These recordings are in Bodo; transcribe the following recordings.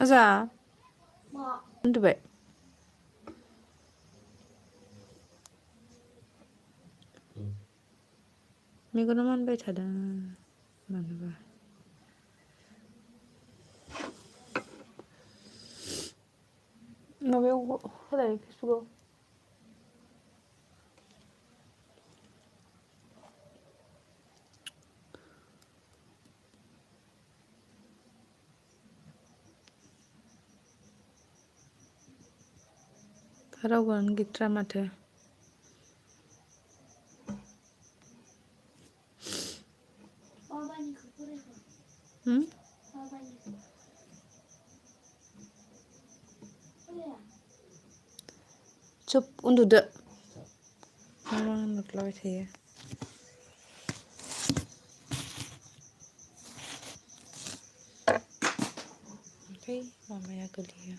आजा उन्दुबाय मेगना मानबाय थादों मानोबा माबायाव होलाय फेसबुकआव रावबोआनो गैथ्रा माथो चुप उन्दुदो मा होनहरलाबाय थायो ओमफ्राय माबाया गोलैयो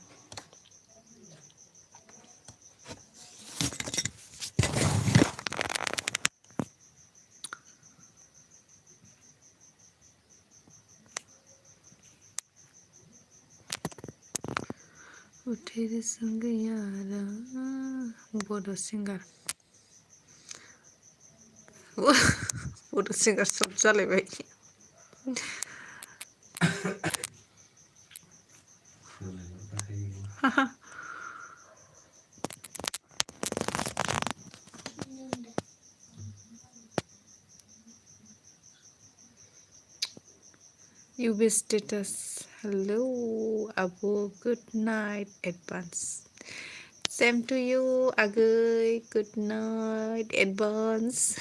तेरे संग यारा बड' सिंगार बड' सिंगार सब जालायबाय UB status hello Abu good night advance same to you Agay good night advance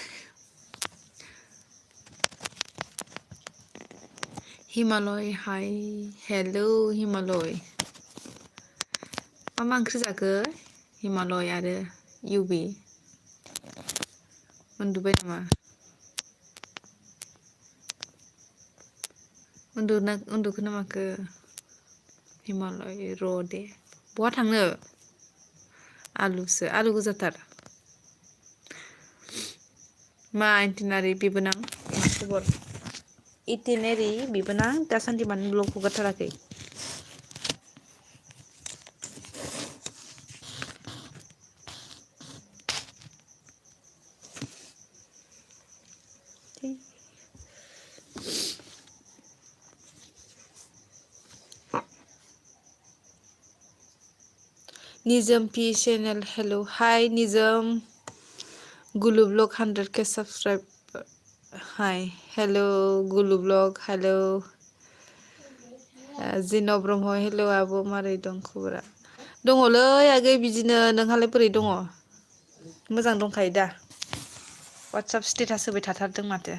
Himalay hi hello Himalay मा ओंख्रि जाखो हिमालय आरो UB उन्दुबाय नामा उन्दुखो ना माखो हिमालय र' दे बहा थांनो आलु गोजाथार मा इन्टिनारि बिबोनां मा खबर इटिनेरि बिबोनां दासान्दि मानो ब्लग हगारथाराखै Nizam P channel hello hi Nizam Gulu vlog 100k subscribe hi hello Gulu vlog hello Jin Brahma hello आब' मारै दं खबरा दङलै आगै बिदिनो नोंहालाय बोरै दङ मोजां दंखायो दा वाट्सएप स्टेटास होबाय थाथारदों माथो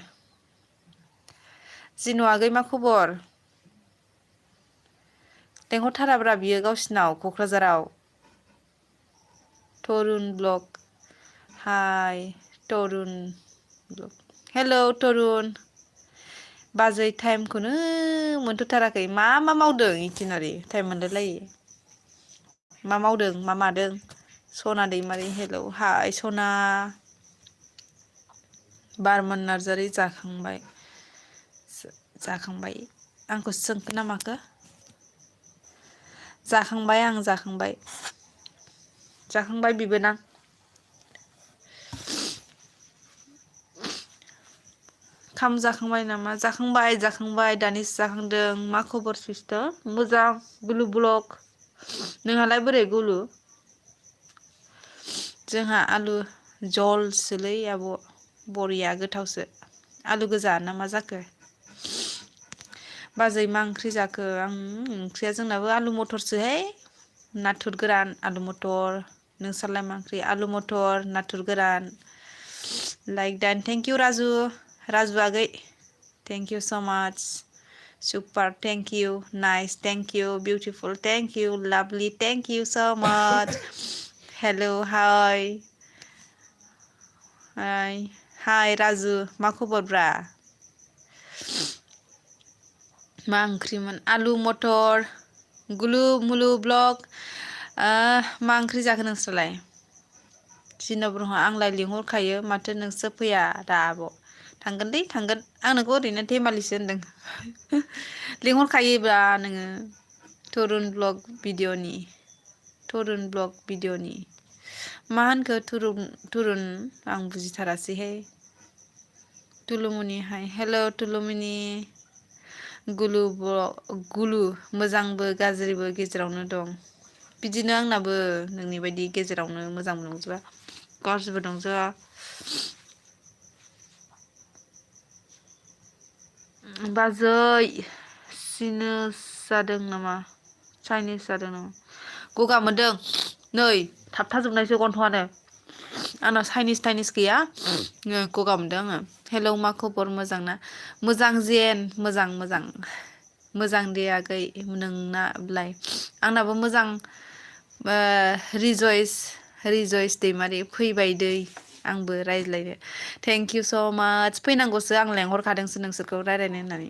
जिनु आगै मा खबर लेंहरथाराब्रा बियो गावसिनाव क'क्राझाराव तरुन ब्लग हाय तरुन हेलौ तरुन बाजै टाइमखौनो मोनथ'थाराखै मा मावदों इटिनारि टाइम मोनलायलायै मा मावदों मा मादों सना दैमारि हेलौ हाय सना बारमोन नार्जारि जाखांबाय आंखौसो सोंखो ना माखो जाखांबाय आं जाखांबाय बिबोनां खाम जाखांबाय नामा जाखांबाय दानिसो जाखांदों मा खबर सिस्टार मोजां गुलु ब्लग नोंहालाय बोरै गुलु जोंहा आलु जलसोलै आब' बरिया गोथावसो आलु गोजा ना मा जाखो बाजै मा ओंख्रि जाखो ओंख्रिया जोंनाबो आलु मथरसोहाय नाथुर गोरान आलु मथर नोंस्रालाय मा ओंख्रि आलु मथर नाथुर गोरान लाइक दान थेंक इउ राजु आगै thank you so' much super thank you nice thank you beautiful thank you lovely thank you so' much hello हाय राजु मा खबर ब्रा मा ओंख्रिमोन आलु मटर गुलु मुलु ब्लग मा ओंख्रि जाखो नोंस्रालाय जिन' ब्रह्म आंलाय लिंहरखायो माथो नोंसो फैया दा आब' थांगोन आं नोंखौ ओरैनो धेमालिसो होनदों लिंहरखायोब्ला नोङो तरुन ब्लग भिडिअनि मा होनखो तुरुन आं बुजिथारासैहाय। तुलुमनि हाय हेल' तुलुमनि गुलु मोजांबो गाज्रिबो गेजेरावनो दं। बिदिनो आंनाबो नोंनि बायदि गेजेरावनो मोजांबो नंजोबा गाज्रिबो नंजोबा। बाजै सिनोस जादों नामा? चाइनिस जादों नामा? गगा मोनदों नै थाबथाजोबनायसो गन्थंआनो। आंना चाइनिस गैया गगा मोनदों आङो। हेलौ मा खबर मोजां ना? मोजां जेन मोजां दे आगै नोंनालाय? आंनाबो मोजां रिजयस दैमारि फैबाय दै आंबो रायज्लायनो। थेंक इउ स' माच फैनांगौसो आं लेंहरखादोंसो नोंसोरखौ रायज्लायनो होननानै।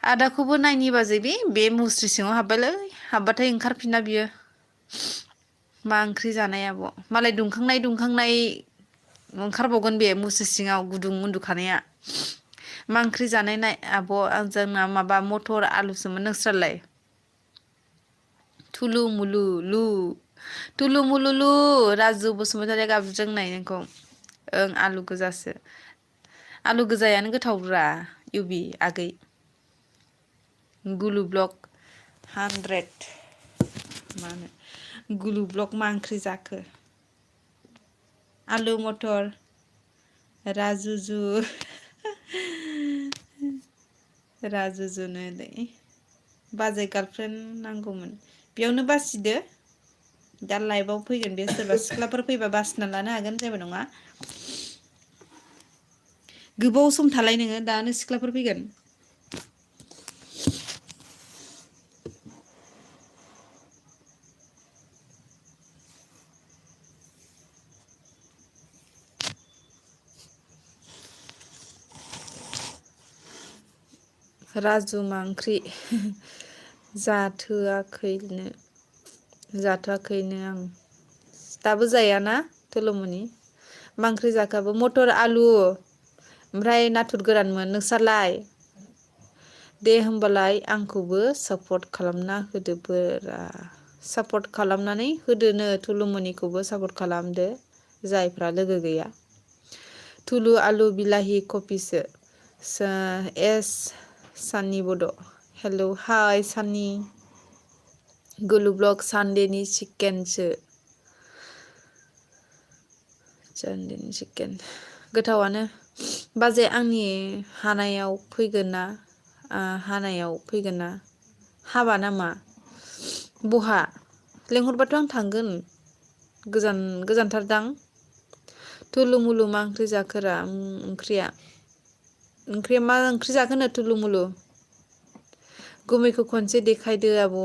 आदाखौबो नायनि बाजै बे मुस्रि सिङाव हाबबायलै हाबबाथाय ओंखारफिना बियो। मा ओंख्रि जानाय आब'? मालाय दुंखांनाय ओंखारबावगोन बे मुस्रि सिङाव गुदुं उन्दुखानाया। मा ओंख्रि जानाय नाय आब' जोंना माबा मथर आलुसोमोन। नोंस्रालाय? थुलु मुलु राजु बसुमतारी गाबज्रिदों नाय नोंखौ। ओं आलु गोजासो आलु गोजायानो गोथावब्रा इउबि आगै। गुलु ब्लक 100 मा होनो गुलु ब्लक मा ओंख्रि जाखो? आलु मथर राजुजु राजुजुनोलै बाजै गार्लफ्रेन्ड नांगौमोन। बेयावनो बासिदो दा लाइभआव फैगोन बे सोरबा सिख्लाफोर फैबा बासिना लानो हागोन जेबो नङा। गोबाव सम थालाय नोङो दानो सिख्लाफोर फैगोन। राजु मा ओंख्रि? जाथ'आखैनो आं दाबो जायाना तुलुमनि मा ओंख्रि जाखो? मटर आलु ओमफ्राय नाथुर गोरानमोन। नोंस्रालाय? दे होमबालाय आंखौबो सापर्ट खालामना होदोबोरा। सापर्ट खालामनानै होदोनो तुलुमनिखौबो सापर्ट खालामदो जायफ्रा लोगो गैया। थुलु आलु बिलाहि कफिसो एस सानि बड' हेल' हाय सानि गुलु ब्लक सानडेनि चिकेनसो सानडेनि चिकेन गोथावानो। बाजै आंनि हानायाव फैगोन ना? हाबा नामा? बहा? लेंहरबाथ' आं थांगोन। गोजानथारदां। थुलु मुलु मा ओंख्रि जाखोरा? ओंख्रिया मा ओंख्रि जाखोनो थुलु मुलु? गुमैखौ खनसे देखायदो आब'।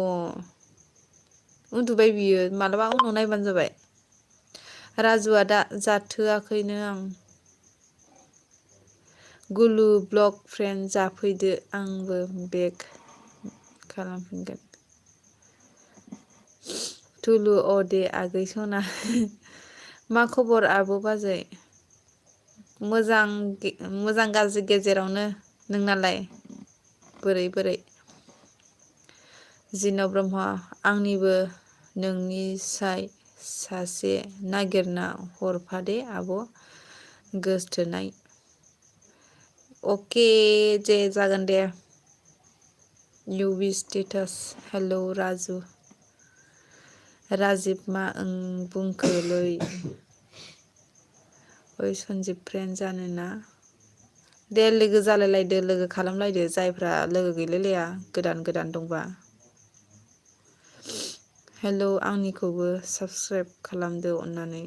उन्दुबाय बियो मालाबा उनाव नायबानो जाबाय। राजुआ दा जाथ'आखैनो आं। गुलु ब्लक फ्रेन्ड जाफैदो आंबो बेक खालामफिनगोन। थुलु अ दे आगै सना मा खबर आब' बाजै? मोजां गाज्रि गेजेरावनो। नोंनालाय बोरै? जिन' ब्रह्म आंनिबो नोंनिसाय सासे नागिरना हरफादे आब' गोसथोनाय। अके जे जागोन दे। इउबि स्टेटास हेल' राजु राजिब मा बुंखोलै? ओइ सनजिब फ्रेन्ड जानो ना? दे लोगो जालायलायदो लोगो खालामलायदो जायफ्रा लोगो गैलायलाया गोदान दंबा। हेलौ आंनिखौबो साबसक्राइब खालामदो अननानै।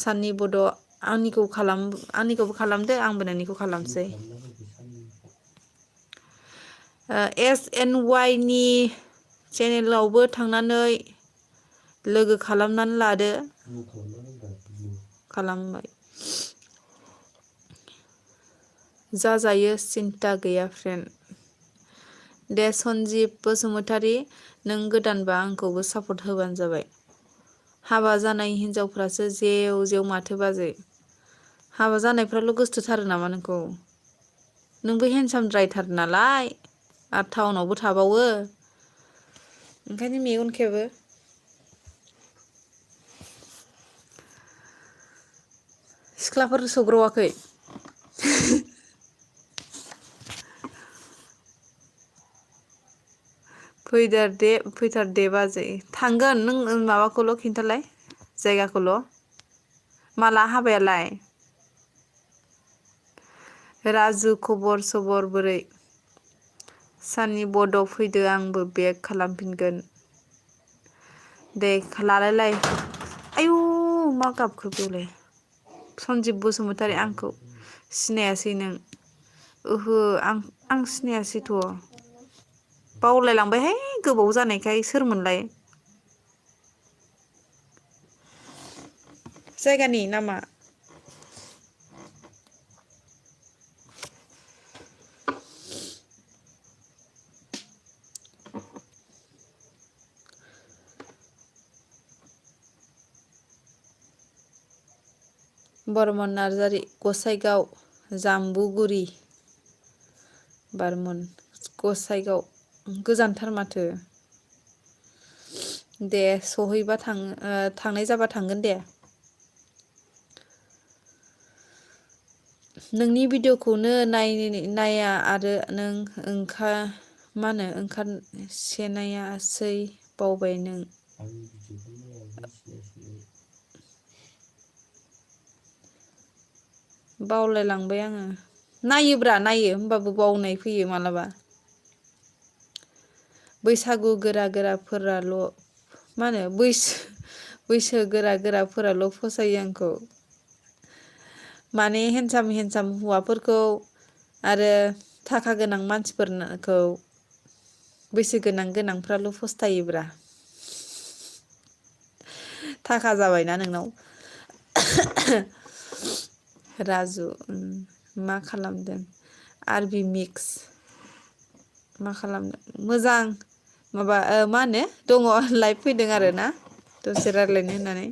साननि बड' आंनिखौबो खालामदो आंबो नोंनिखौ खालामसै। SNY नि चेनेलावबो थांनानै लोगो खालामनानै लादो। खालामबाय जाजायो सिन्था गैया फ्रेन्ड। दे सनजिब बसुमतारी नों गोदानबा आंखौबो सापर्ट होबानो जाबाय। हाबा जानाय हिनजावफ्रासो जेव माथो बाजै। हाबा जानायफ्राल' गोसथोथारो नामा नोंखौ? नोंबो हेन्डसाम द्रायथार नालाय आरो टाउनावबो थाबावो। ओंखायनो मेगन खेबो। सिख्लाफोर सौग्रावाखै? फैथार दे बाजै थांगोन नों माबाखौल' खिन्थालाय जायगाखौल'। माला हाबायालाय? राजु खबर सबर बोरै? साननि बड' फैदो आंबो बेग खालामफिनगोन। दे लालायलाय आयु मा गाबखो बेलाय? सनजिब बसुमतारी आंखौ सिनायासै नों? ओहो आं सिनायासैथ'। बावलायलांबायहाय गोबाव जानायखाय सोरमोनलाय? जायगानि नामा? बर्मन नार्जारि गसाइगाव जाम्बुगुरि। बारमन गसाइगाव गोजानथार माथो। दे सहैबा थांनाय जाबा थांगोन दे। नोंनि भिडिअ'खौनो नाया आरो नों मा होनो ओंखारसेनायासै बावबाय नों। बावलायलांबाय आङो नायोब्रा नायो होमबाबो बावनाय फैयो मालाबा। बैसागु गोरा गोराफोराल' मा होनो बैसो गोरा गोराफोराल' फसायो आंखौ। माने हेन्डसाम हौवाफोरखौ आरो थाखा गोनां मानसिफोरखौ बैसो गोनांफ्राल' फस्थायोब्रा। थाखा जाबायना नोंनाव। राजु मा खालामदों? आरबि मिक्स मा खालामदों? मोजां माबा मा होनो दङ लाइभ फैदों आरोना दसे रायज्लायनो होननानै।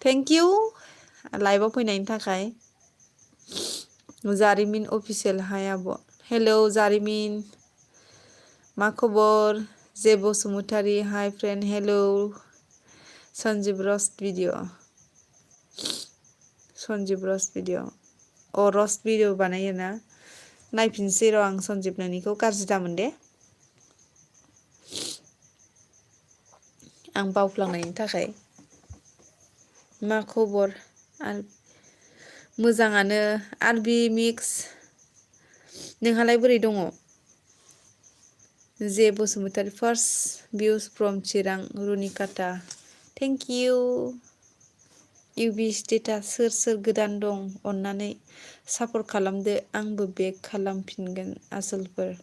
थेंक इउ लाइभआव फैनायनि थाखाय। जारिमिन अफिसियेल हाय आब'। हेलौ जारिमिन मा खबर? जे बसुमतारी हाय friend hello. Sanjib rust video rust video बानायोना नायफिनसै र' आं सनजिब नोंनिखौ गाज्रि दामोन दे। आं बावफ्लांनायनि थाखाय। मा खबर मोजाङानो आरबि मिक्स नोंहालाय बोरै दङ? J Basumatary first views from Chirang Runikata thank you. इउबि स्टेटास सोर गोदान दं अननानै सापर्ट खालामदो आंबो बेक खालामफिनगोन आसोलफोर।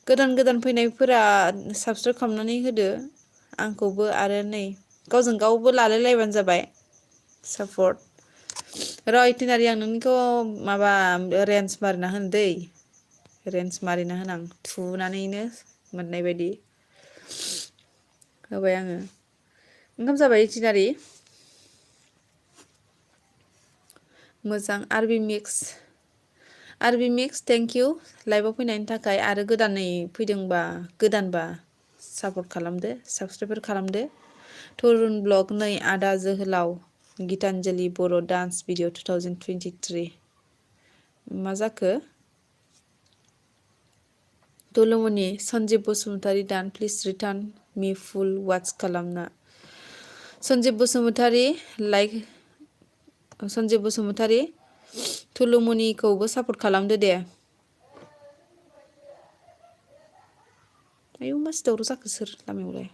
गोदान फैनायफोरा साबसक्राइब खालामनानै होदो आंखौबो आरो नै गावजों गावबो लालायलायबानो जाबाय सापर्ट। र' इथिनारि आं नोंनिखौ माबा रेन्ज मारिना होनो दै। रेन्ज मारिना होनां थुनानैनो मोननाय बायदि होबाय आङो। ओंखाम जाबाय इथिनारि? मोजां आरबि मिक्स थेंक इउ लाइभआव फैनायनि थाखाय आरो गोदानै फैदोंबा गोदानबा सापर्ट खालामदो साबसक्राइबार खालामदो। तरुन ब्लग नै आदा जोहोलाव गितानजलि बर' डान्स भिडिअ 2023 मा जाखो? दलुमनि सन्जिब बसुमतारी दान प्लिज रिटार्न मि फुल वाट्स खालामना। सन्जिब बसुमतारी सन्जिब बसुमतारी थुलुमनिखौबो सापर्ट खालामदो दे। आयौ मासि दावराव जाखो सोर लामायावलाय?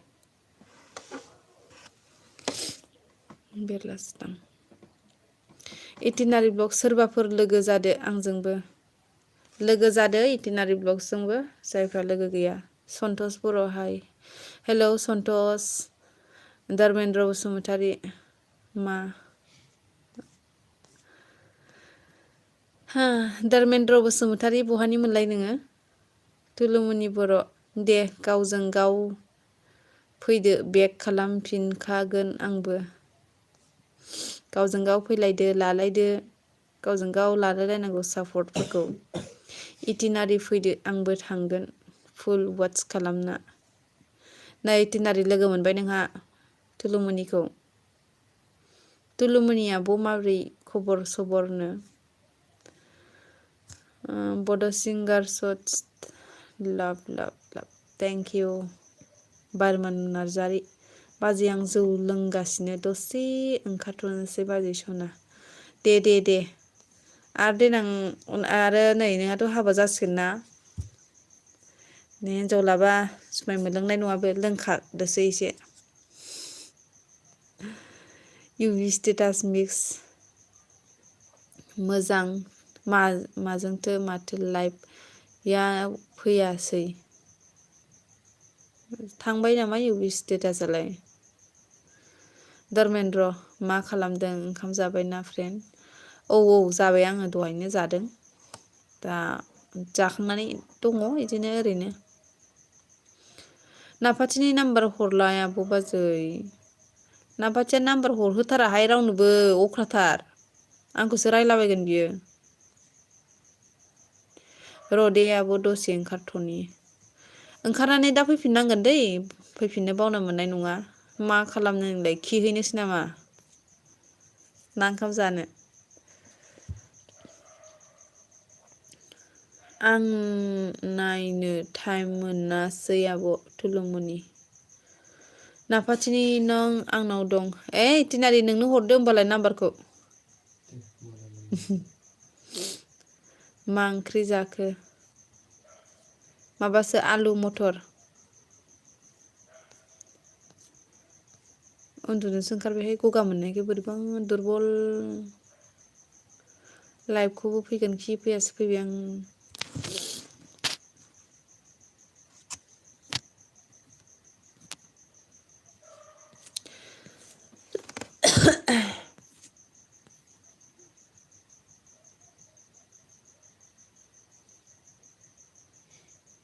बेरलासोदां। इटिनारि ब्लग सोरबाफोर लोगो जादो आंजोंबो। लोगो जादो इटिनारि ब्लगसजोंबो जायफ्रा लोगो गैया। सन्तस बर' हाय हेलौ सन्तस। धर्मेन्द्र बसुमतारी मा धर्मेन्द्र बसुमतारी बहानि मोनलाय नोङो? थुलुमनि बर' दे गावजों गाव फैदो बेक खालामफिनखागोन आंबो। गावजों गाव फैलायदो लालायदो गावजों गाव लालायलायनांगौ सापर्टफोरखौ। इटिनारि फैदो आंबो थांगोन फुल वाट्स खालामना नै इटिनारि लोगो मोनबाय नोंहा तुलुमनिखौ तुलुमनि आब' माब्रै खबर सबरनो बड' सिंगार सट्स लाभ लाभ लाभ थेंक इउ बारमान नार्जारि बाजै आं जौ लोंगासिनो दसे ओंखारथ'नोसै बाजै सना दे आरो देनां आरो नै नोंहाथ' हाबा जासिगोन ना नै हिनजाव लाबा जुमाय मोनलोंनाय नङा बे लोंखादोसै एसे इउभि स्टेटास मिक्स मोजां माजोंथो माथो लाइभ या फैयासै थांबाय नामा इउभि स्टेटासआलाय धर्मेन्द्र मा खालामदों ओंखाम जाबायना फ्रेन्ड औ जाबाय आङो दहायनो जादों दा जाखांनानै दङ बिदिनो ओरैनो नाफाथिनि नाम्बार हरलाय आब' बाजै नाफाथिया नाम्बार हरहोथाराहाय रावनोबो अख्राथार आंखौसो रायलाबायगोन बियो र'दे आब' दसे ओंखारथ'नि ओंखारनानै दा फैफिननांगोन दै फैफिननो बावना मोननाय नङा मा खालामनो नोंलाय खिहैनोसै नामा ना ओंखाम जानो आं नायनो टाइम मोनासै आब' तुलुमनि नाफाथिनि नों आंनाव दं इटिनारि नोंनो हरदो होमबालाय नाम्बारखौ मा ओंख्रि जाखो माबासो आलु मथर उन्दुनोसो ओंखारबायहाय गगा मोननायखाय बोरैबा दुरबल लाइभखौबो फैगोन खि फैयासो फैबाय आं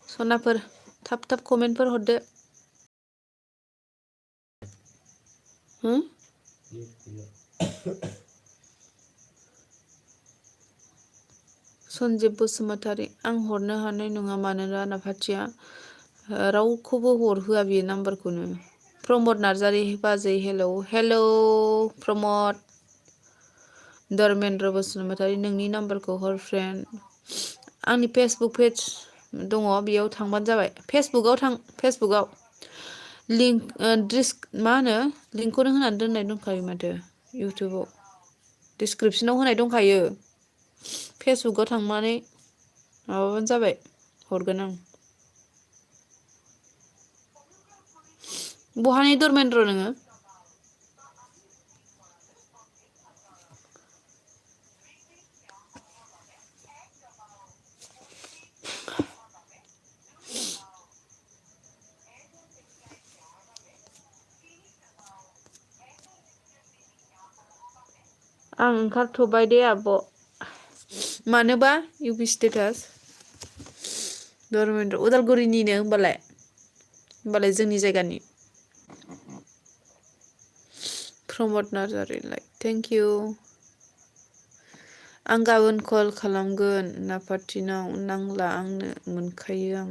सनाफोर थाब कमेन्टफोर हरदो सन्जिब बसुमतारी आं हरनो हानाय नङा मानोना नाफाथिया रावखौबो हरहोआ बियो नाम्बारखौनो प्रमद नार्जारि बाजै हेलौ प्रमद धर्मेन्द्र बसुमतारी नोंनि नाम्बारखौ हर फ्रेन्ड आंनि फेसबुक पेज दङ बेयाव थांबानो जाबाय फेसबुकआव लिंक मा होनो लिंकखौनो होनानै दोननाय दंखायो माथो इउटुबाव डिसक्रिपसनाव होनाय दंखायो फेसबुकाव थांनानै माबाबानो जाबाय हरगोन आं बहानि धर्मेन्द्र नोङो आं ओंखारथ'बाय दे आब' मानोबा इउभि स्टेटास धर्मेन्द्र उदालगुरिनिनो होमबालाय जोंनि जायगानि प्रमद नार्जारि थेंक इउ आं गाबोन कल खालामगोन नाफाथिनाव नांला आंनो मोनखायो आं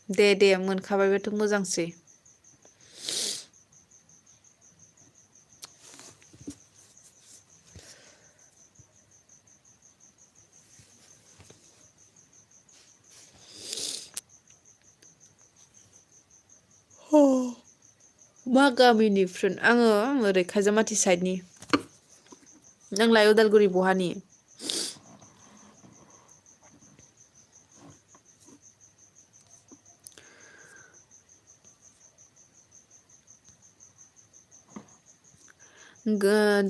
दे मोनखाबायबाथ' मोजांसै मा गामिनि फ्रेन्ड आङो ओरै खायजामाथि साइडनि नोंलाय उदालगुरि बहानि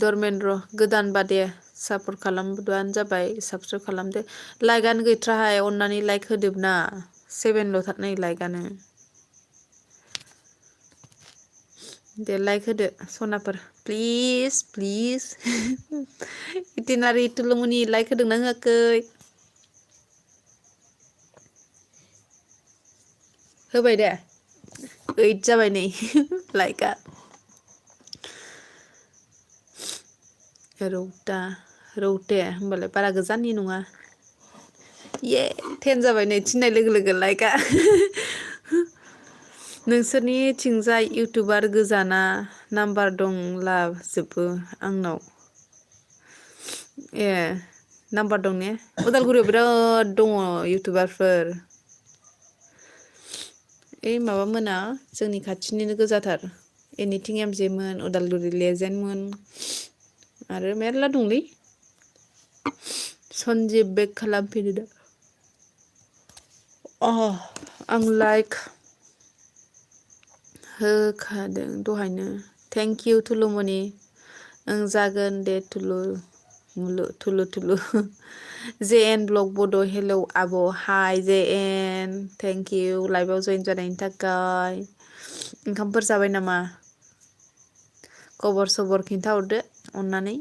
धर्मेन्द्र गोदान बादे सापर्ट खालामबानो जाबाय साबसक्राइब खालामदो लाइकआनो गैथ्राहाय अननानै लाइक होदोबना 7ल' नै लाइकआनो दे लाइक होदो सनाफोर प्लिज इटिनारि तुलुमनि लाइक होदोंना होआखै होबाय दे 8 जाबाय नै लाइकआ रौते होमबालाय बारा गोजाननि नङा ये 10 जाबाय नै थिननाय लोगो लोगो लाइकआ नोंसोरनिथिंजाय इउटुबार गोजाना नाम्बार दंलाजोबो आंनाव ए नाम्बार दं ने उदालगुरियाव बिराद दङ इउटुबारफोर ओइ माबा मोना जोंनि खाथिनिनो गोजाथार एनिथिं एमजेमोन उदालगुरि लेजेन्डमोन आरो मेरला दंलै सनजिब बेक खालामफिनो दा आं लाइक होखादों दहायनो थेंक इउ थुलुमनि ओं जागोन दे थुलु जे एन ब्लग बड' हेलौ आब' हाय जे एन थेंक इउ लाइभआव जइन जानायनि थाखाय ओंखामफोर जाबाय नामा खबर सबर खिन्थाहरदो अननानै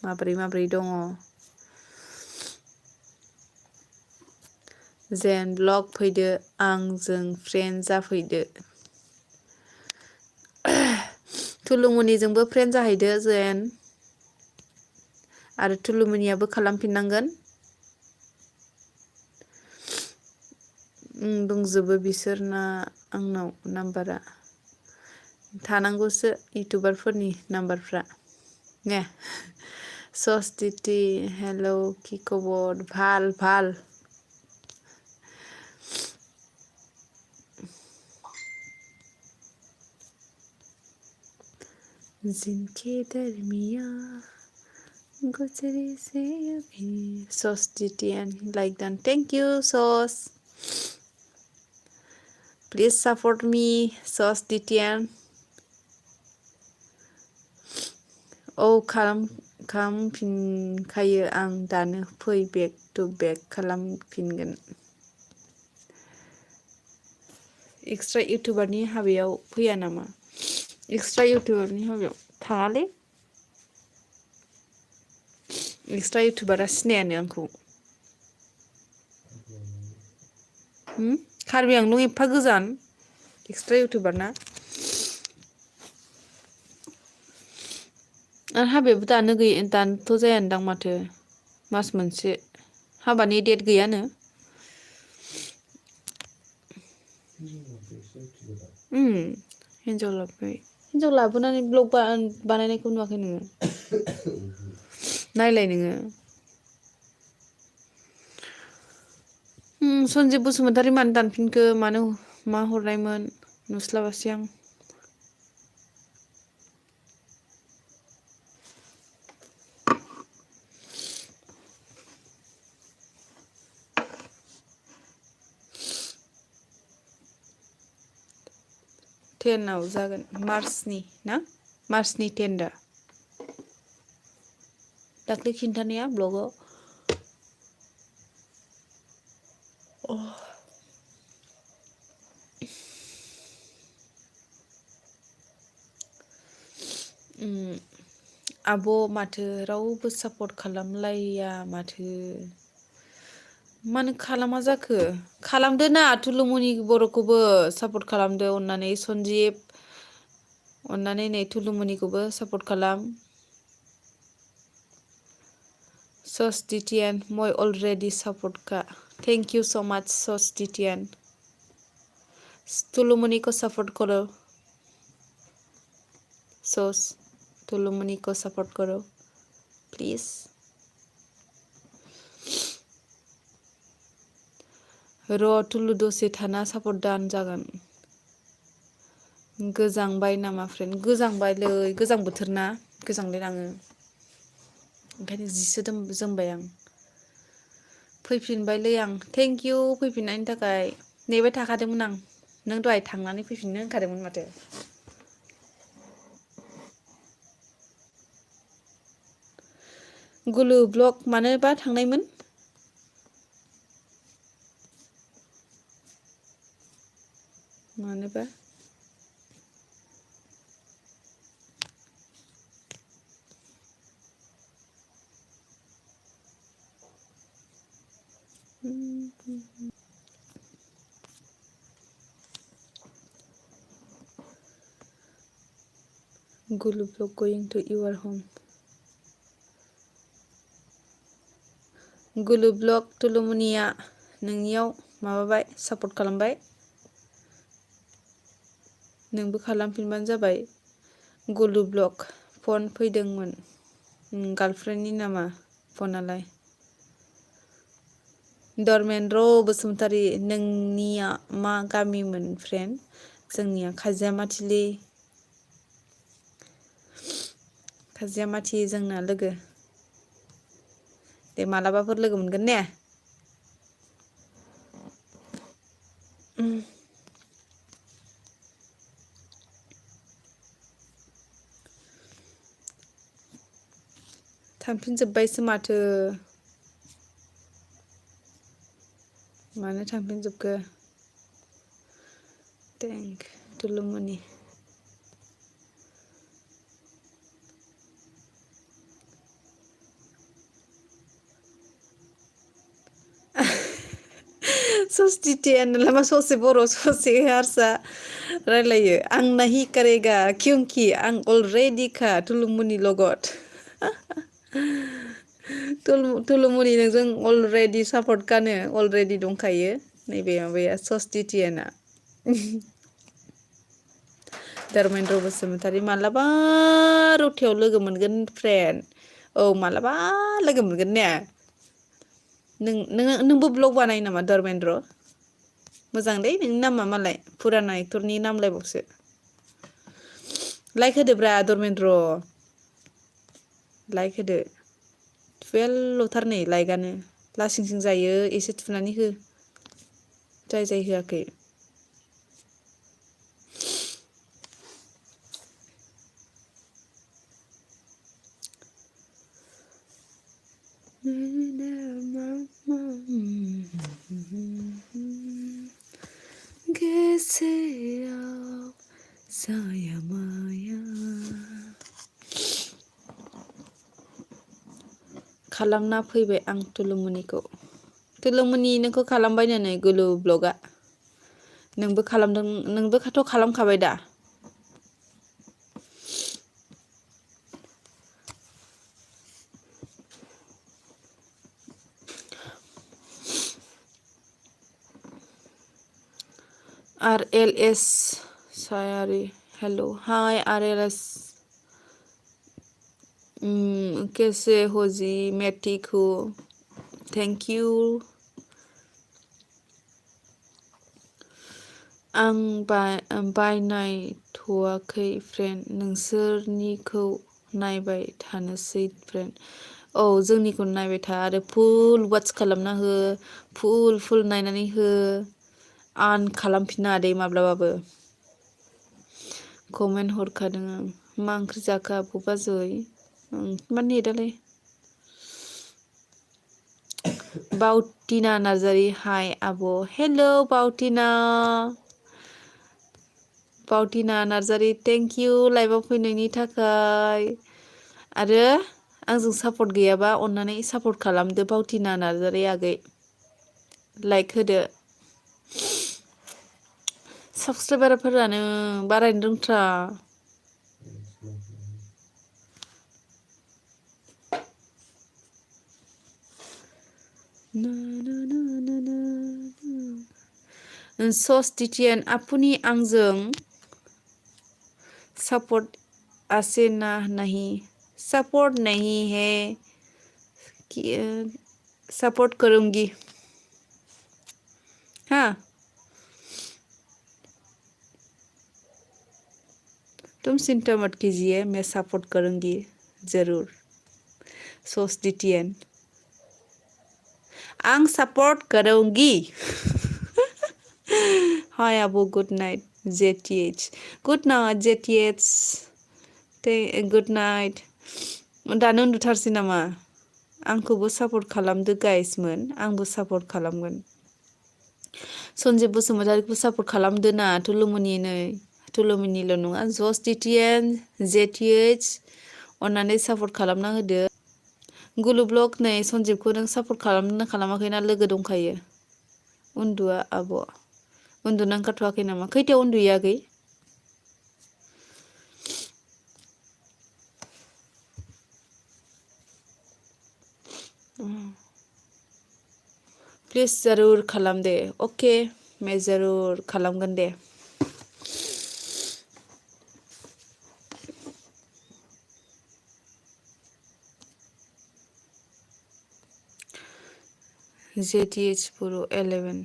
माब्रै दङ जेन ब्लग फैदो आंजों फ्रेन्ड जाफैदो थुलुमनिजोंबो फ्रेन्ड जाहैदो जेन आरो थुलुमनियाबो खालामफिननांगोन दंजोबो बिसोरना आंनाव नाम्बारा थानांगौसो इउटुबारफोरनि नाम्बारफ्रा ने ससटिटि हेलौ कि खबर ভাল जिनके दरमिया गुजरे से अभी ससटिटि एंड लाइक डान थैंक यू सस प्लीज सपोर्ट मी ससटिटि एंड खालामफिनखायो आं दानो फै बेक टु बेक खालामफिनगोन एक्सट्रा इउटुबारनि हाबायाव फैया नामा एक्सट्रा इउटुबारनि हाबायाव थाङालै एक्सट्रा इउटुबारा सिनायानो आंखौ कार्बि आंलं एफा गोजान एक्सट्रा इउटुबार ना आरो हाबायाबो दानोथ' जायानदां माथो मास मोनसे हाबानि डेट गैयानो हिन्जाव लाबोबाय हिन्जाव लाबोनानै ब्लग बानायनायखौ नुवाखै नोङो नायलाय नोङो सनजिब बसुमतारी मानो दानफिनखो मा हरनायमोन नुस्लाबासै आं 10 जागोन मार्चनि ना मार्चनि 10 दा दाख्लै खिन्थानाया ब्लगाव आब' माथो रावबो सापर्ट खालामलाया माथो मानो खालामा जाखो खालामदो ना थुलुमनि बर'खौबो सापर्ट खालामदो अननानै सनजिब अननानै नै थुलुमनिखौबो सापर्ट खालाम ससटिटियान मैं अलरेडी सपोर्ट का थैंक यू सो मच ससटिटियान तुलुमनी को सपोर्ट करो सस तुलुमनी को सपोर्ट करो प्लीज र तुलु दसे थाना सपोर्ट दान जागोन गोजांबाय नामा फ्रेन्ड गोजांबायलै गोजां बोथोर ना गोजांलाय लाङो ओंखायनो जिसो जोमबाय आं फैफिनबायलै आं थेंक इउ फैफिननायनि थाखाय नेबाय थाखादोंमोन आं नों दहाय थांनानै फैफिननो होनखादोंमोन माथो गुलु ब्लग मानोबा थांनायमोन मानोबा गुलु blog going to your home गुलु ब्लग तुलुमुनिया नोंनियाव माबाबाय सापर्ट खालामबाय नोंबो खालामफिनबानो जाबाय गुलु ब्लग फन फैदोंमोन गार्लफ्रेन्डनि नामा फनालाय धर्मेन्द्र बसुमतारी नोंनिया मा गामिमोन फ्रेन्ड जोंनिया खाजियामाथिलै खाजियामाथि जोंना लोगो दे मालाबाफोर लोगो मोनगोन ने थांफिनजोब्बायसो माथो मानो थांफिनजोबखो थेंक तुलुमुनि सस्टिटियान लामा ससे बर' ससे हारसा रायलायो आं नाहि करेगा क्योंकि आं अलरेडि खा तुलुमुनि लगत तुलुमुनि नोंजों अलरेडि सापर्ट गानो अलरेडि दंखायो नैबे माबाया सस्टिटियाना धर्मेन्द्र बसुमतारी मालाबा रौथायाव लोगो मोनगोन फ्रेन्ड औ मालाबा लोगो मोनगोन ने नोंबो ब्लग बानायो नामा धर्मेन्द्र मोजां दे नोंनि नामा मालाय फुराना एक्टरनि नामलायबावसो लाइक होदोब्रा धर्मेन्द्र लाइक होदो 12 ल'थार नै लाइकआनो लासिंसिं जायो एसे थुनानै हो जाय होआखै गोसोआव साया माया खालामना फैबाय आं तुलुमुनिखौ तुलुमुनि नोंखौ खालामबायनो नै गुलु ब्लगआ नोंबो खालामदों नोंबोथ' खालामखाबाय दा RLS सायारि हेलो हाय RLS कैसे हो जी मैं ठीक हूँ थैंक यू आं बायनायथ'वाखै फ्रेन्ड नोंसोरनिखौ नायबाय थानोसै फ्रेन्ड औ जोंनिखौ नायबाय था आरो फुल वाच खालामना हो फुल नायनानै हो आन खालामफिना दे माब्लाबाबो कमेन्ट हरखादों आं मा ओंख्रि जाखो आब' बाजै मा नेटालाय बाउटिना नार्जारि हाय आब' हेलौ बाउटिना नार्जारि थेंक इउ लाइभआव फैनायनि थाखाय आरो आंजों सापर्ट गैयाबा अन्नानै सापर्ट खालामदो बाउटिना नार्जारि आगै लाइक होदो साबसक्राइबारफोरानो बारायनो रोंथ्रा सस्टिटियान आपुनि आंजों सपोर्ट आसे ना नहीं सपोर्ट नहीं है कि सपोर्ट करूंगी हाँ तुम चिंता मत कीजिए मैं सपोर्ट करूंगी जरूर सस्टिटियान आं सपोर्ट करूंगी हाय आबो good night JTH good night JTH good night दानो उन्दुथारसै नामा आंखौबो सापर्ट खालामदो गाइसमोन आंबो सापर्ट खालामगोन सन्जिब बसुमतारिखौ सापर्ट खालामदो ना तुलुमुनिल' नङा जस्टिटियान JTH अन्नानै सापर्ट खालामना होदो गुलु ब्लग नै सन्जिबखौ नों सापर्ट खालामदोंना खालामाखैना लोगो दंखायो उन्दुआ आब' उन्दुनो ओंखारथ'वाखै नामा खैथायाव उन्दुयो आगै प्लिज जरुर खालाम दे अके मैं जरुर खालामगोन दे JTH Pro 11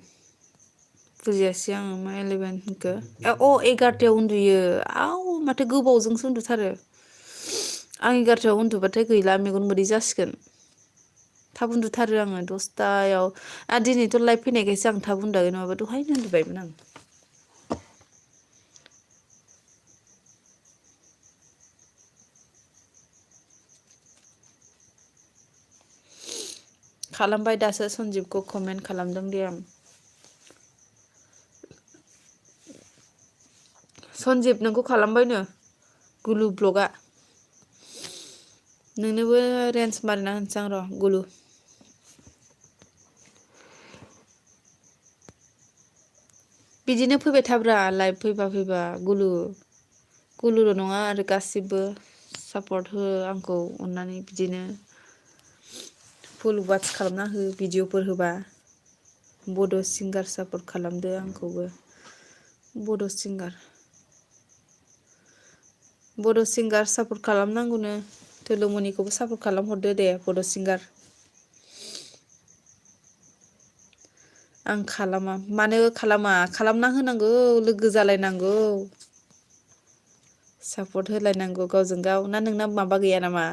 बुजियासै आङो मा 11 होनखो अ 11थायाव उन्दुयो आव माथो गोबावजोंसो उन्दुथारो आं 11थायाव उन्दुबाथाय गैला मेगन मोदै जासिगोन थाब उन्दुथारो आङो 10थायाव दिनैथ' लाइभ फैनायखायसो आं थाब उन्दुआखै नङाबा दहायनो उन्दुबायमोन आं खालामबाय दासो सन्जिबखौ कमेन्ट खालामदों दे आं सन्जिब नोंखौ खालामबायनो गुलु ब्लगा नोंनोबो रेन्ज मारिना होनोसै आं र' गुलु बिदिनो फैबाय थाब्रा लाइभ फैबा गुलुल' नङा आरो गासिबो सापर्ट हो आंखौ अननानै बिदिनो फुल वाच खालामना हो भिडिअफोर होबा बड' सिंगार सापर्ट खालामदो आंखौबो बड' सिंगार सापर्ट खालामनांगौनो थुलुमनिखौबो सापर्ट खालामहरदो दे बड' सिंगार आं खालामा मानो खालामना होनांगौ लोगो जालायनांगौ सापर्ट होलायनांगौ गावजों गाव ना नोंना माबा गैया नामा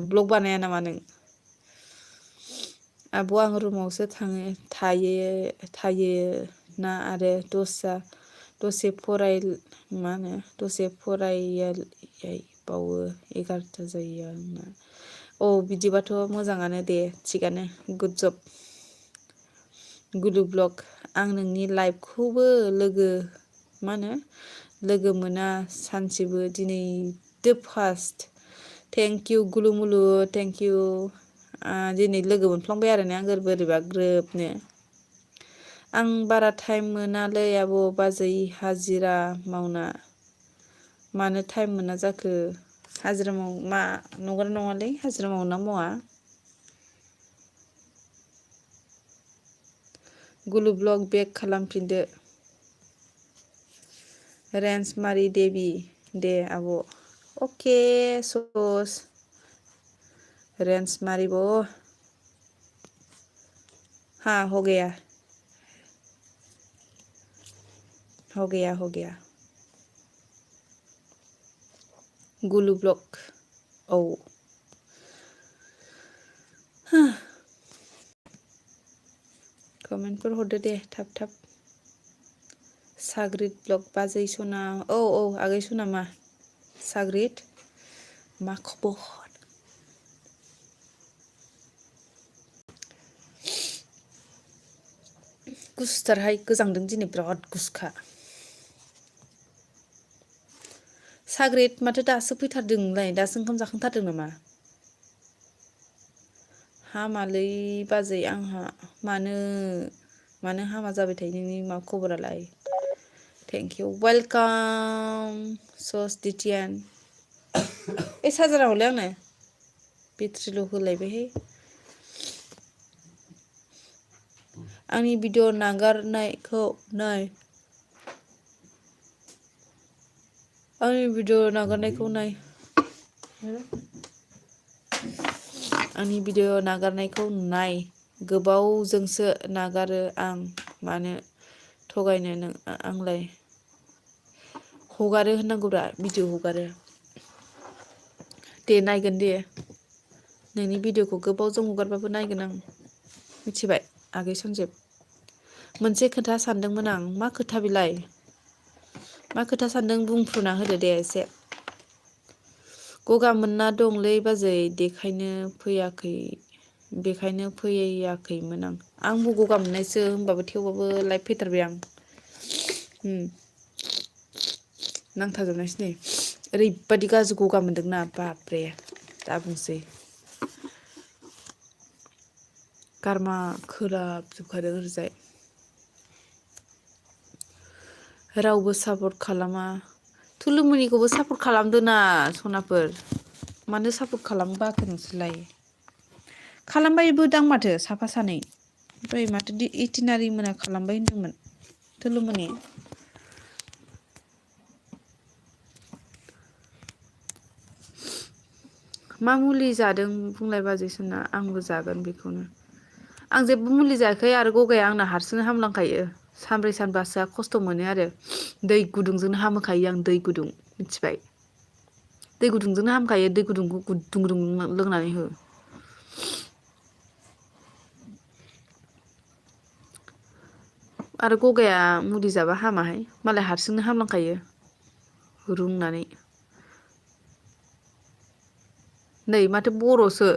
ब्लग बानाया नामा नों आब' आं रुमावसो थायो ना आरो दसे फरायबावो 11था जायो आंना औ बिदिबाथ' मोजाङानो दे थिगानो गुड जब गुलु ब्लग आं नोंनि लाइभखौबो लोगो मोना सानसेबो दिनैदो फार्स्ट थेंक इउ गुलुमुलु थेंक इउ दिनै लोगो मोनफ्लांबाय आरो ने आं बोरैबा ग्रोबनो आं बारा टाइम मोनालै आब' बाजै हाजिरा मावना मानो टाइम मोना जाखो हाजिरा नंगौना नङालै हाजिरा मावना मावा गुलु ब्लग बेक खालामफिनदो रेन्ज मारि देबि दे आब' अके सस रेन्ज मारिब हाँ हो गया गुलु ब्लग औ कमेन्टफोर हरदो दे थाब साग्रिद ब्लग बाजै सना औ आगै सना मा साग्रिद मा खबर गुसुथारहाय गोजांदों दिनै बिराद गुसुखा साग्रिद माथो दासो फैथारदों नोंलाय दासो ओंखाम जाखांथारदों नामा हामालै बाजै आंहा मानो हामा जाबाय थायो नोंनि मा खबरालाय थेंक इउ वेलकाम ससडिटियान चार्जारा हरलाय आंनो बेट्रिल' होलायबायहाय आंनि भिडिअ नागारनायखौ नाय आंनि भिडिअ नागारनायखौ नाय गोबावजोंसो नागारो आं मानो थगायनो आंलाय हगारो होननांगौब्रा भिडिअ हगारो दे नायगोन दे नोंनि भिडिअखौ गोबावजों हगारबाबो नायगोन आं मिथिबाय आगै सनजिब मोनसे खोथा सानदोंमोन आं मा खोथा बेलाय मा खोथा सानदों बुंफ्रुना होदो दे एसे गगा मोनना दंलै बाजै बेखायनो फैयाखैमोन आंबो गगा मोननायसो होमबाबो थेवबाबो लाइभ फैथारबाय आं नांथाजोबनायसै नै ओरैबादि गाज्रि गगा मोनदोंना बापरे दा बुंसै गारमा खोलाबजोबखादों ओरैजाय रावबो सापर्ट खालामा थुलुमनिखौबो सापर्ट खालामदोना सनाफोर मानो सापर्ट खालामनो बाखो नोंसोरलाय खालामबायबो दां माथो साफा सानै ओमफ्राय माथो इटिनारि मोना खालामबाय होनदोंमोन थुलुमोनि। मा मुलि जादों बुंलाय बाजैसोना आंबो जागोन बेखौनो। आं जेबो मुलि जायाखै आरो गगाया आंना हारसिंनो हामलांखायो। सानब्रै सानबासोआ खस्थ' मोनो आरो दै गुदुंजोंनो हामोखायो आं दै गुदुं मिथिबाय। दै गुदुंजोंनो हामखायो दै गुदुंखौ गुदुं गुदुं लोंनानै हो। आरो गगाया मुलि जाबा हामाहाय मालाय हारसिंनो हामलांखायो रुंनानै। नै माथो बर'सो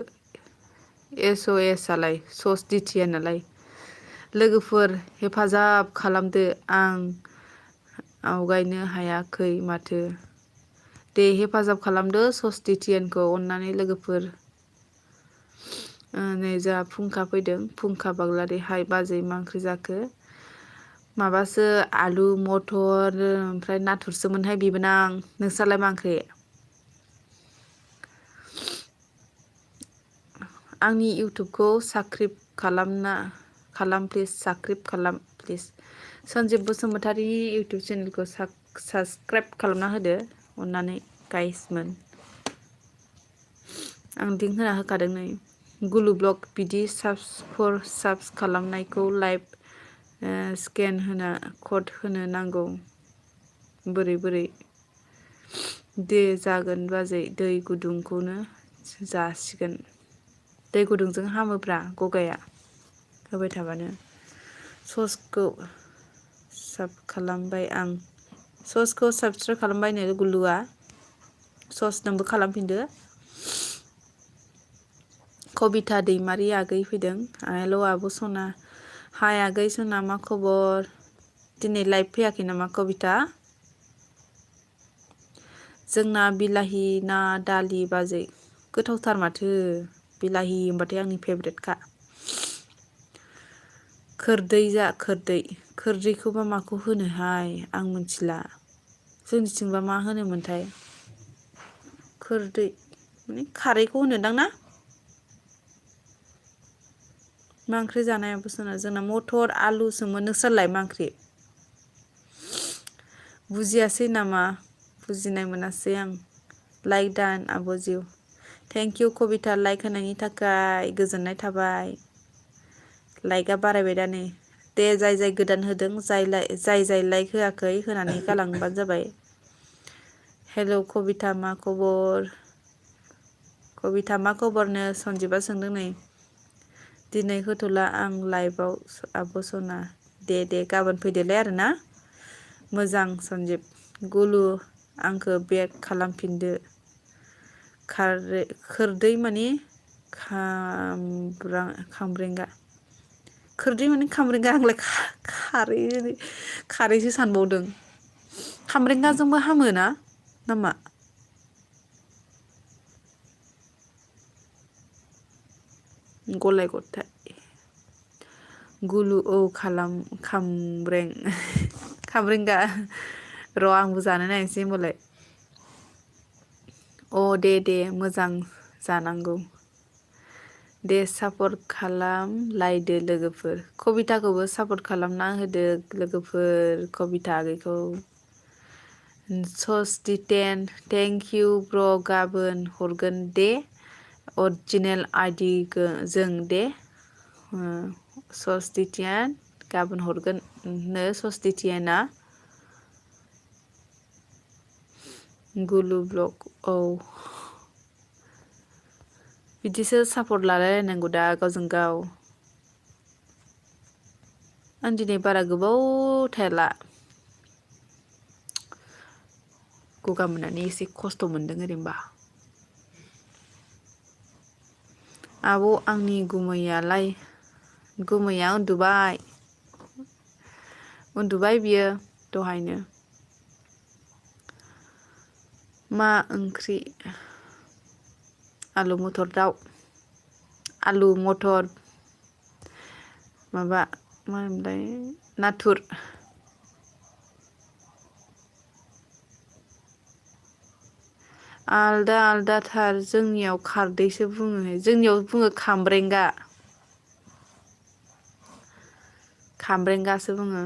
SOS आलाय SOSDTN नालाय। लोगोफोर हेफाजाब खालामदो आं आवगायनो हायाखै माथो। दे हेफाजाब खालामदो SOSDTN खौ अननानै लोगोफोर। नै जोंहा फुंखा फैदों फुंखा बाग्लारि हाय बाजै मा ओंख्रि जाखो? माबासो आलु मथर ओमफ्राय नाथुरसोमोनहाय बिबोनां। नोंस्रालाय मा ओंख्रि? आंनि इउटुबखौ खालाम प्लिज साबसक्राइब खालाम प्लिज। सनजिब बसुमतारीनि इउटुब चेनेलखौ साबसक्राइब खालामना होदो अननानै गाइसमोन। आं लिंक होना होखादों नै। गुलु ब्लग बिदि साब्स खालामनायखौ लाइभ स्केन होना कड होनो नांगौ बोरै दे जागोन बाजै दै गुदुंखौनो जासिगोन। दै गुदुंजों हामोब्रा गगाया होबाय थाबानो। ससखौ खालामबाय आं ससखौ साबसक्राइब खालामबायनो गुलुआ सस नोंबो खालामफिनदो। कबिथा दैमारि आगै फैदों हेल' आब' सना। हाय आगै सना मा खबर? दिनै लाइभ फैयाखै नामा कबिथा? जोंना बिलाहि ना दालि बाजै गोथावथार माथो बिलाहि होनबाथाय आंनि फेभरेटखा। खोरदैखौबा माखौ होनोहाय आं मिथिला। जोंनिथिंबा मा होनोमोनथाय खोरदै माने खारैखौ होनोदां ना? मा ओंख्रि जानाय आब' सना? जोंना मथर आलुसोमोन। नोंस्रालाय मा ओंख्रि? बुजियासै नामा? बुजिनाय मोनासै आं। लाइक दान आब' जिउ। थेंक इउ कबिथा लाइक होनायनि थाखाय गोजोननाय थाबाय। लाइकआ बारायबाय दा नै। दे जाय गोदान होदों जाय लाइक होआखै होनानै गालांबानो जाबाय। हेलौ कबिथा मा खबर? कबिथा मा खबरनो सनजिबा सोंदों नै। दिनै होथ'ला आं लाइभआव आब' सना। दे गाबोन फैदोलाय आरोना। मोजां सनजिब। गुलु आंखौ बेक खालामफिनदो। खोरदै माने खामब्रेंगा। खोरदै माने खामब्रेंगा आंलाय खारैसो सानबावदों। खामब्रेंगाजोंबो हामो ना नामा? गलाय गथाय गुलु औ खामब्रेंगा र' आंबो जानो नायनोसै होनबालाय। अ दे मोजां जानांगौ। दे सापर्ट खालामलायदो लोगोफोर। कबिथाखौबो सापर्ट खालामना होदो लोगोफोर कबिथा आगैखौ। SOSDTN थेंक इउ ब्र' गाबोन हरगोन दे। अरिजिनेल आइडि जों दे। SOSDTN गाबोन हरगोन नो SOSDTN गुलु ब्लग औ। बिदिसो सापर्ट लालायलायनांगौ दा गावजों गाव। आं दिनै बारा गोबाव थाला। गगा मोननानै एसे खस्थ' मोनदों ओरैनोबा। आब' आंनि गुमैया उन्दुबाय बियो दहायनो। मा ओंख्रि? आलु मथर दाउ। आलु मथर माबा मा होनोमोनलाय नाथुर। आलदाथार जोंनियाव खारदैसो बुङो जोंनियाव बुङो खामब्रेंगा। खामब्रेंगासो बुङो।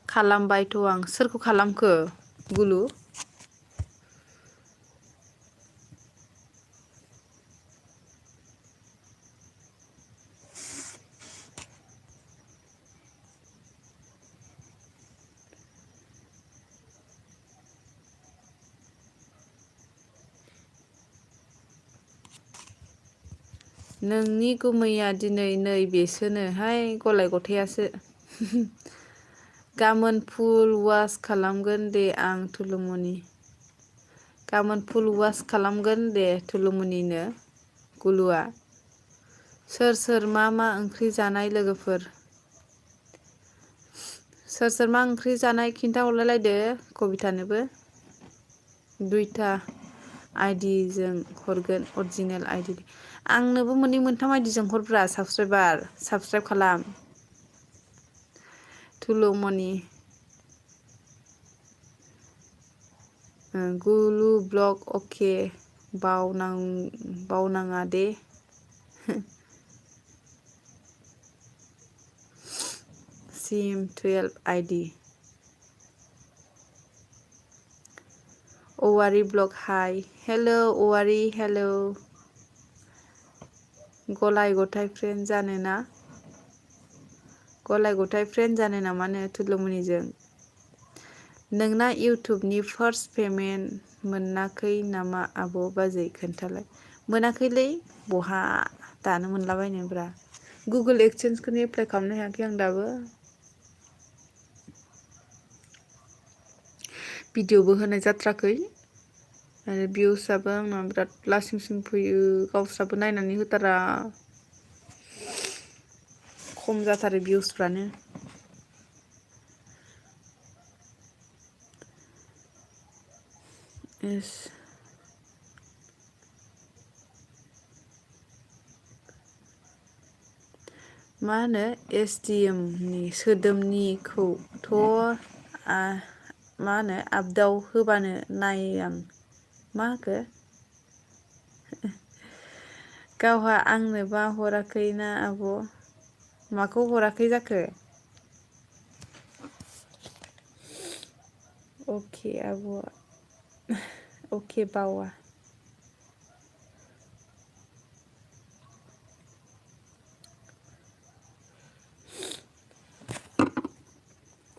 खालामबायथ' आं सोरखौ खालामखो गुलु? नोंनि गुमैया दिनै नै बेसोनोहाय गलाय गथायासो। गाबोन फुल वास खालामगोन दे आं थुलुमनि। गाबोन फुल वास खालामगोन दे थुलुमनिनो गुलुआ। सोर सोर मा मा ओंख्रि जानाय लोगोफोर? सोर सोर मा ओंख्रि जानाय खिन्था हरलायलायदो कबिथानोबो। दुइथा आइडिजों हरगोन अरिजिनेल आइडि। आंनोबो मोननै मोनथाम आइडिजों हरब्रा साबसक्राइब खालाम। थुलुमनि गुलु ब्लग अके बावनाङा दे। सिम 12 आइडि औवारि ब्लग हाय हेल' औवारि हेल'। गलाय गथाय फ्रेन्ड जानो ना? गलाय गथाय फ्रेन्ड जानो नामानो थुलुमनिजों? नोंना इउटुबनि फार्स्ट पेमेन्ट मोनाखै नामा आब' बाजै खोन्थालाय। मोनाखैलै बहा दानो मोनलाबायनोब्रा। गुगोल एक्सचेन्जखौनो एप्लाइ खालामनो हायाखै आं दाबो। भिडिअबो होनाय जाथ्राखै आरो भिउसआबो आंना बिराद लासिं सिं फैयो गावस्राबो नायनानै होथारा। खम जाथारो भिउसफ्रानो। एस मा होनो SDM नि सोदोमनिखौथ' मा होनो आपदाव होबानो नायो आं। मा होखो? गावहा आंनोबा हराखैना आब'? माखौ हराखै जाखो? अके आब' अके बावा।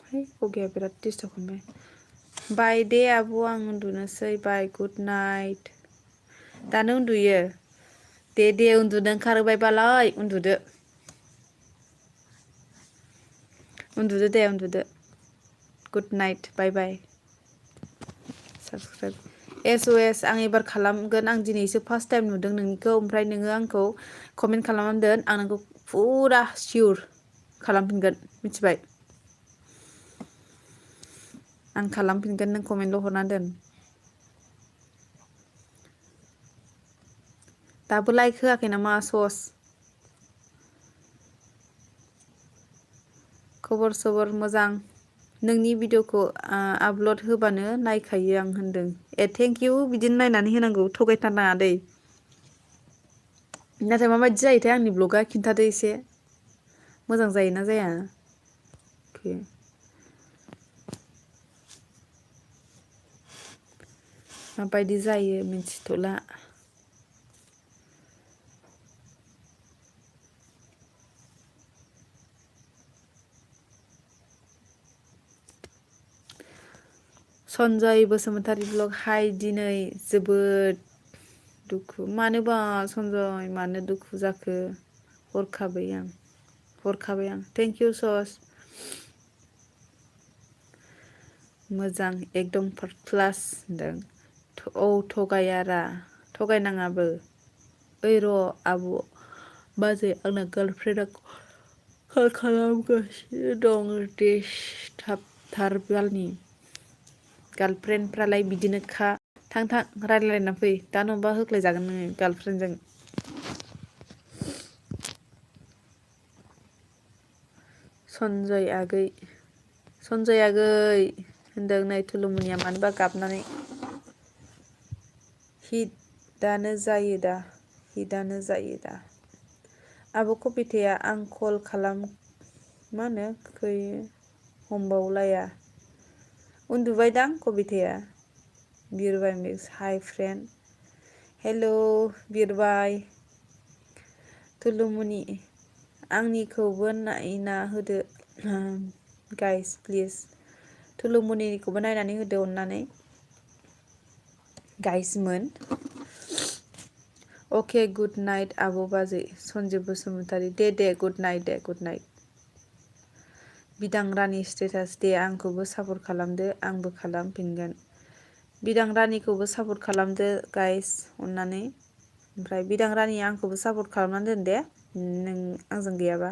है गगाया बिराद दिस्टार्ब खालामबाय। बाय दे आब' आं उन्दुनोसै बाय गुड नाइट। दानो उन्दुयो? दे उन्दुनो ओंखारबायबालाय उन्दुदो। उन्दुदो दे उन्दुदो। गुड नाइट बाय बाय। साबसक्राइब SOS आं एबार खालामगोन। आं दिनैसो फार्स्ट टाइम नुदों नोंनिखौ। ओमफ्राय नोङो आंखौ कमेन्ट खालामनानै दोन। आं नोंखौ फुरा सियर खालामफिनगोन मिथिबाय। आं खालामफिनगोन नों कमेन्टल' हरना दोन। दाबो लाइक होआखै नामा सस? खबर सबर मोजां। नोंनि भिडिअ'खौ आपल'ड होबानो नायखायो आं होनदों। थेंक इउ बिदिनो नायनानै होनांगौ थगायथारनाङा दै। नाथाय माबायदि जायोथाय आंनि ब्लगा खिन्थादो एसे। मोजां जायोना जाया? माबायदि जायो मिन्थिथ'ला। सनजय बसुमतारी ब्लग हाय दिनै जोबोद दुखु। मानोबा सनजय मानो दुखु जाखो? हरखाबाय आं थेंक इउ सस। मोजां एकदम फार्स्ट क्लास होनदों। औ थगायनाङाबो। ओइ र' आब' बाजै आंना गार्लफ्रेन्डआ कल खालामगासिनो दं डिसटार्बथार बालनि। गार्लफ्रेन्डफ्रालाय बिदिनोखा। थां रायज्लायना फै दा नङाबा होख्लायजागोन नोङो गार्लफ्रेन्डजों। सनजय आगै होनदों नै थुलुमनिया मानोबा गाबनानै। हिटआनो जायो दा। आब' कबिथाया आं कल मा होनो खै हमबावलाया उन्दुबायदां कबिथाया बिरबाय मिक्स हाइ फ्रेन्ड हेल' बिरबाय थुलुमुनि आंनिखौबो नायना होदो गाइस प्लिज थुलुमुनिखौबो नायनानै होदो अननानै गाइसमोन अके गुड नाइट आब' बाजै सन्जिब बसुमतारी दे गुड नाइट बिदां रानि स्टेटास दे आंखौबो सापर्ट खालामदो आंबो खालामफिनगोन बिदां रानिखौबो सापर्ट खालामदो गाइस अननानै ओमफ्राय बिदां रानिया आंखौबो सापर्ट खालामनानै दोन दे नों आंजों गैयाबा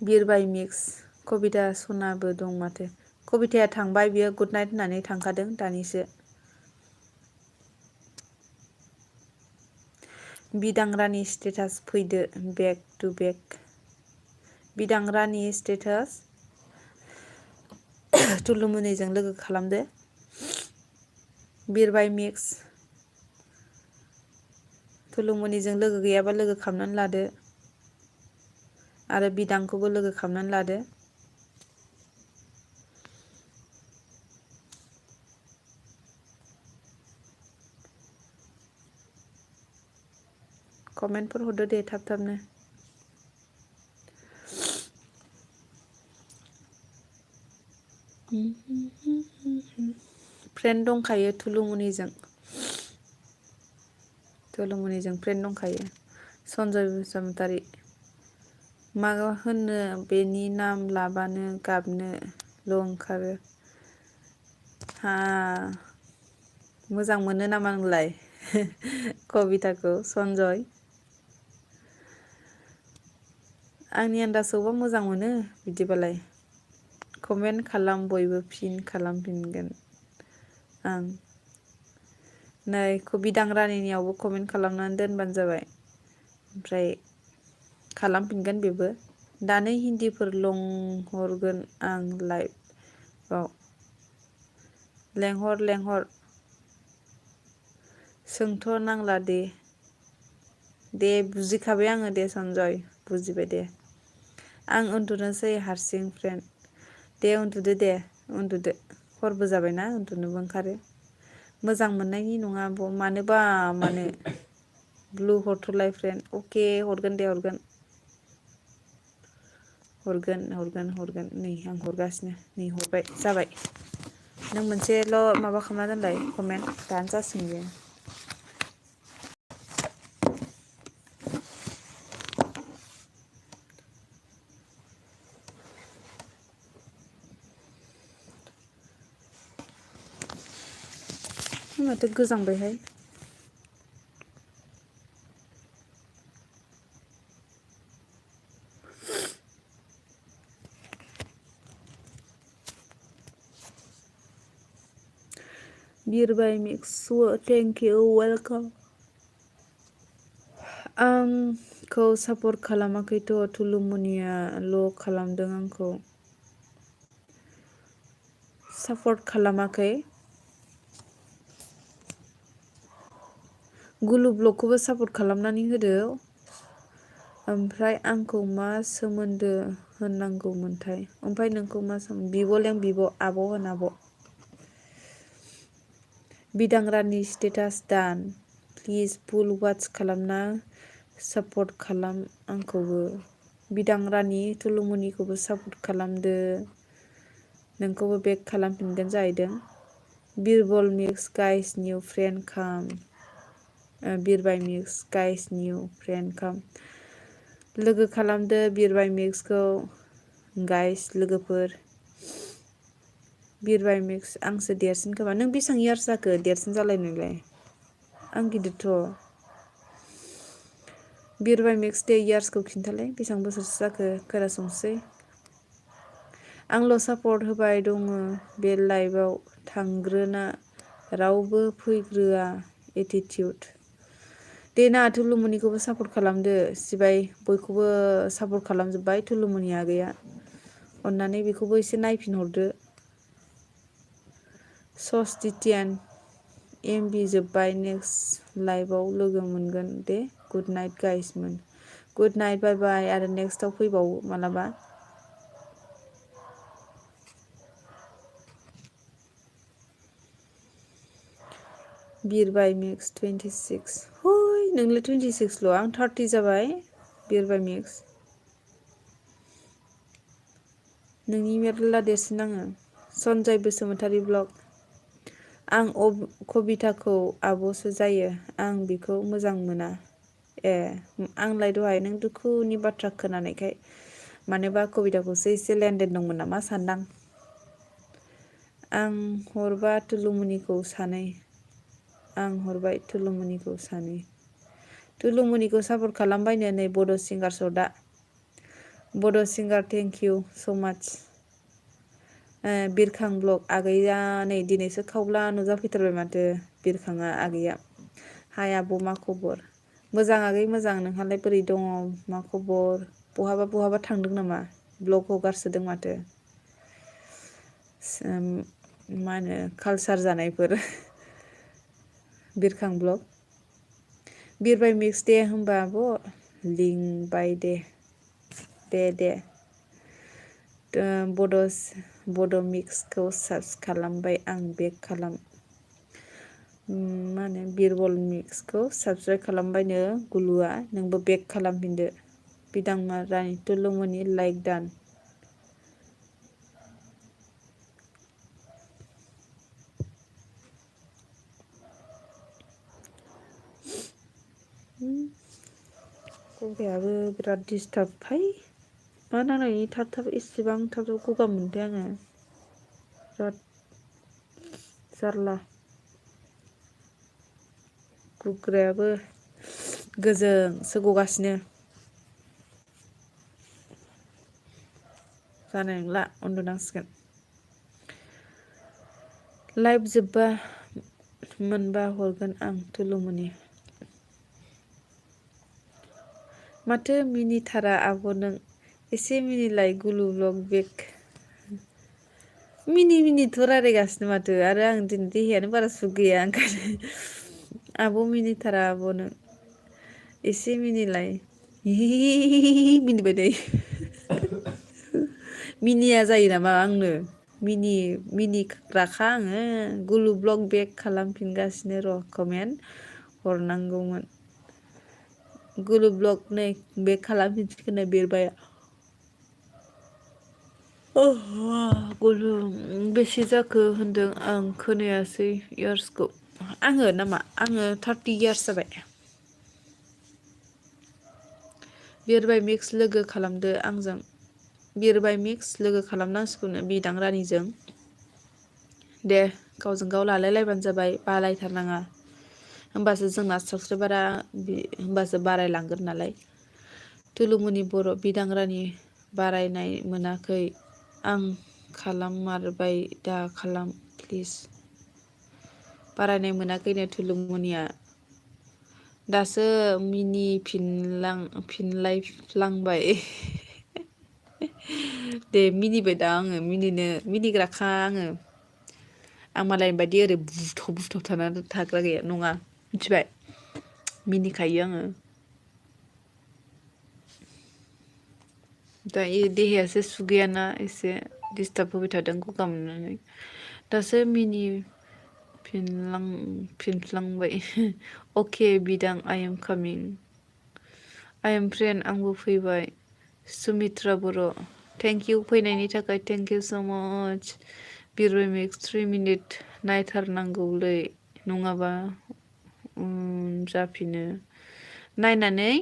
बिरबाय मिक्स कबिता सनाबो दं माथो कबिताया थांबाय बियो गुड नाइट होननानै थांखादों दानिसो बिदां रानि स्टेटास फैदो बेक टु बेक बिदां रानि स्टेटास थुलुमुनिजों लोगो खालामदो बिरबाय मिक्स थुलुमनिजों लोगो गैयाबा लोगो खालामनानै लादो आरो बिदांखौबो लोगो खालामनानै लादो कमेन्टफोर हरदो दे थाब थाबनो फ्रेन्ड दंखायो थुलुमुनिजों फ्रेन्ड दंखायो सनजय बसुमतारी मा होननो बेनि नाम लाबानो गाबनोल' ओंखारो हा मोजां मोनो नामा नोंलाय कबिताखौ सनजय आंनि आन्दासावबा मोजां मोनो बिदिबालाय कमेन्ट खालाम बयबो फिन खालामफिनगोन आं नै बिदां रानिनियावबो कमेन्ट खालामनानै दोनबानो जाबाय ओमफ्राय खालामफिनगोन बेबो दानो हिन्दीफोर लंहरगोन आं लाइभआव लेंहर सोंथ' नांला दे बुजिखाबाय आङो दे सनजय बुजिबाय दे आं उन्दुनोसै हारसिं फ्रेन्ड दे उन्दुदो हरबो जाबायना उन्दुनोबो ओंखारो मोजां मोननायनि नङा मानोबा मानो ब्लु हरथ'लाय फ्रेन्ड अके हरगोन नै आं हरगासिनो नै हरबाय जाबाय नों मोनसेल' माबा खालामना दोनलाय कमेन्ट दानो जासिगोन बेयो माथो गोजांबायहाय बिरबाय मिक्स थेंक इउ वेलकाम आंखौ सापर्ट खालामाखैथ' थुलुमुनियाल' खालामदों आंखौ सापर्ट खालामाखै गुलु ब्लगखौबो सापर्ट खालामनानै होदो ओमफ्राय आंखौ मा सोमोन्दो होननांगौमोनथाय ओमफ्राय नोंखौ मा बिब' लें बिब' आब' होन आब' बिदां रानि स्टेटास दान प्लिज फुल वाट्च खालामना सापर्ट खालाम आंखौबो बिदां रानि थुलुमुनिखौबो सापर्ट खालामदो नोंखौबो बेक खालामफिनगोन जाहैदों Birbal mix guys new friend काम बिरबाय मिक्स गाइस निउ फ्रेन्ड काम लोगो खालामदो बिरबाय मिक्सखौ गाइस लोगोफोर बिरबाय मिक्स आंसो देरसिन खोमा नों बेसेबां इयार्स जाखो देरसिन जालायनायलाय आं गिदिरथ' बिरबाय मिक्स दे इयार्सखौ खिन्थालाय बेसेबां बोसोरसो जाखो खोनासंसै आंल' सापर्ट होबाय दङ बे लाइभआव थांग्रोना रावबो फैग्रोआ एटिटिउड दे ना थुलुमुनिखौबो सापर्ट खालामदो सिबाय बयखौबो सापर्ट खालामजोब्बाय थुलुमुनि आगैया अननानै बेखौबो एसे नायफिनहरदो सस्टिटियान एमबि जोब्बाय नेक्स्ट लाइभआव लोगो मोनगोन दे गुड नाइट गाइसमोन गुड नाइट बाय बाय आरो नेक्स्टआव फैबावो मालाबा बिरबाय मिक्स 26 हय नोंलाय 26ल' आं 30 जाबाय बिरबाय मिक्स नोंनि मेरला देरसिन आङो सनजय बसुमतारी ब्लग आं कबिताखौ आब'सो जायो आं बिखौ मोजां मोना ए आंलाय दहाय नों दुखुनि बाथ्रा खोनानायखाय मानोबा कबिताखौसो एसे लेनदेन दंमोन नामा सानदां आं हरबा तुलुमनिखौ सानै आं हरबाय तुलुमनिखौ सानै तुलुमनिखौ सापर्ट खालामबायनो नै बड' सिंगार सदा बड' सिंगार थेंक इउ स' माच बिरखां ब्लग आगैया नै दिनैसो खावब्ला नुजाफैथारबाय माथो बिरखाङा आगैया हाय आब' मा खबर मोजां आगै मोजां नोंहालाय बोरै दङ मा खबर बहाबा थांदों नामा ब्लग हगारसोदों माथो मा होनो कालसार जानायफोर बिरखां ब्लग बिरबाय मिक्स दे होमबा आब' लिंबाय दे बड' मिक्सखौ सार्च खालामबाय आं बेक खालाम मा होनो बिरबल मिक्सखौ साबसक्राइब खालामबायनो गुलुआ नोंबो बेक खालामफिनदो बिदांमा रानि तुलुमनि लाइक दान गगायाबो बिराद दिस्टार्बहाय मा नांनायनि थाब इसेबां थाब गगा मोनदों आङो बिराद जारला गुग्रायाबो गोजोंसो गगासिनो जानाय नंला उन्दुनांसिगोन लाइभ जोब्बा मोनबा हरगोन आं तुलुमनि माथो मिनिथारा आब' नों एसे मिनिलाय गुलु ब्लग बेक मिनिथ' रायलायगासिनो माथो आरो आं दिनै देहायानो बारा सुग गैया ओंखायनो आब' मिनिथारा आब' नों एसे मिनिलाय मिनिबाय थायो मिनिया जायो नामा आंनो मिनिग्राखा आङो गुलु ब्लग बेक खालामफिनगासिनो र' कमेन्ट हरनांगौमोन गुलु ब्लग नै बेक खालामफिनसिगोन बिरबाय गुलु बेसे जाखो होनदों आं खोनायासै इयार्सखौ आङो नामा आङो 30 इयार्स जाबाय बिरबाय मिक्स लोगो खालामदो आंजों बिरबाय मिक्स लोगो खालामनांसिगौनो बिदां रानिजों दे गावजों गाव लालायलायबानो जाबाय बालायथारनाङा होमबासो जोंना साबसक्राइबारा होमबासो बारायलांगोन नालाय तुलुमनि बर' बिदां रानि बारायनाय मोनाखै आं खालाममारबाय दा खालाम प्लिज बारायनाय मोनाखैनो तुलुमनिया दासो फिनलायफ्लांबाय दे मिनिबाय दा आङो मिनिग्राखा आङो आं मालायनि बायदि ओरै बुथाव थानानै थाग्रा गैया नङा मिथिबाय मिनिखायो आङो दायो देहायासो सुग गैयाना एसे दिस्टार्ब होबाय थादों गगा मोननानै दासो फिनफ्लांबाय अके बिदां I am coming I am friend आंबो फैबाय सुमित्रा बर' थेंक इउ फैनायनि थाखाय थेंक इउ स' माच बिरबाय मिक्स 3 मिनिट नायथारनांगौलै नङाबा जाफिनो नायनानै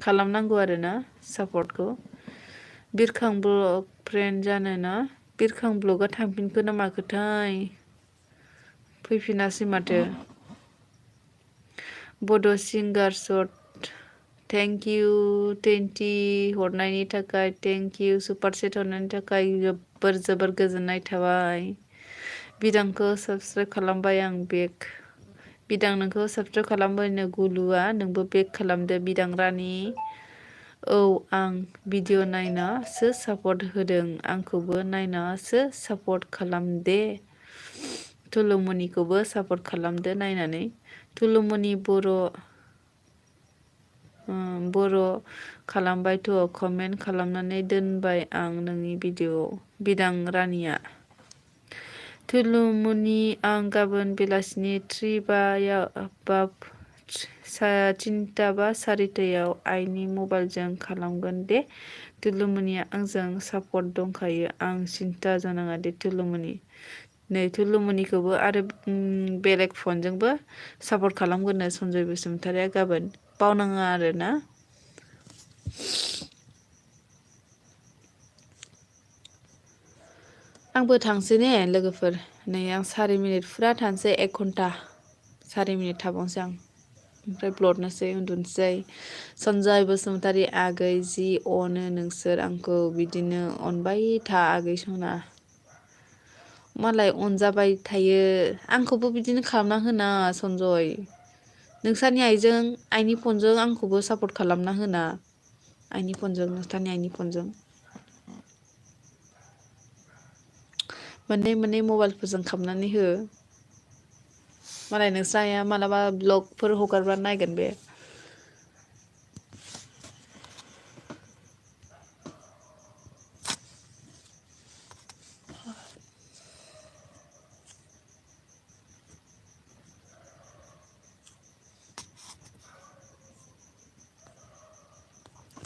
खालामनांगौ आरोना सापर्टखौ बिरखां ब्लग फ्रेन्ड जानोना बिरखां ब्लगआ थांफिनखो ना माखोथाय फैफिनासै माथो बड' सिंगार सट थेंक इउ 20 हरनायनि थाखाय थेंक इउ सुपार सेट हरनायनि थाखाय जोबोर गोजोननाय थाबाय बिदांखौ साबसक्राइब खालामबाय आं बेक बिदां नोंखौ साबसक्राइब खालामबायनो गुलुआ नोंबो बेक खालामदो बिदां रानि औ आं भिडिअ नायनासो सापर्ट होदों आंखौबो नायनासो सापर्ट खालामदे तुलुमनिखौबो सापर्ट खालामदो नायनानै तुलुमनि बर' बर' खालामबायथ' कमेन्ट खालामनानै दोनबाय आं नोंनि भिडिअ बिदां रानिया थुलुमुनि आं गाबोन बेलासिनि 3:30 बा 4:00 आइनि मबाइलजों खालामगोन दे। थुलुमुनिया आंजों सापर्ट दंखायो आं सिन्था जानाङा दे थुलुमुनि। नै थुलुमुनिखौबो आरो बेलेग फनजोंबो सापर्ट खालामगोननो सनजय बसुमतारिया गाबोन बावनाङा आरोना। आंबो थांसै ने लोगोफोर नै आं 4 मिनिट फुरा थानोसै 1 घन्टा 4 मिनिट थाबावनोसै आं ओमफ्राय ब्लडनोसै उन्दुनोसै। सनजय बसुमतारी आगै जि अनो नोंसोर आंखौ बिदिनो अनबाय था आगै सना। मालाय अनजाबाय थायो आंखौबो बिदिनो खालामना होना सनजय। नोंसानि आइजों आइनि फनजों आंखौबो सापर्ट खालामना होना आइनि फनजों नोंथांनि आइनि फनजों मोननै मबाइलफोरजों खालामनानै हो। मालाय नोंस्रा आइया मालाबा ब्लगफोर हगारबा नायगोन बे।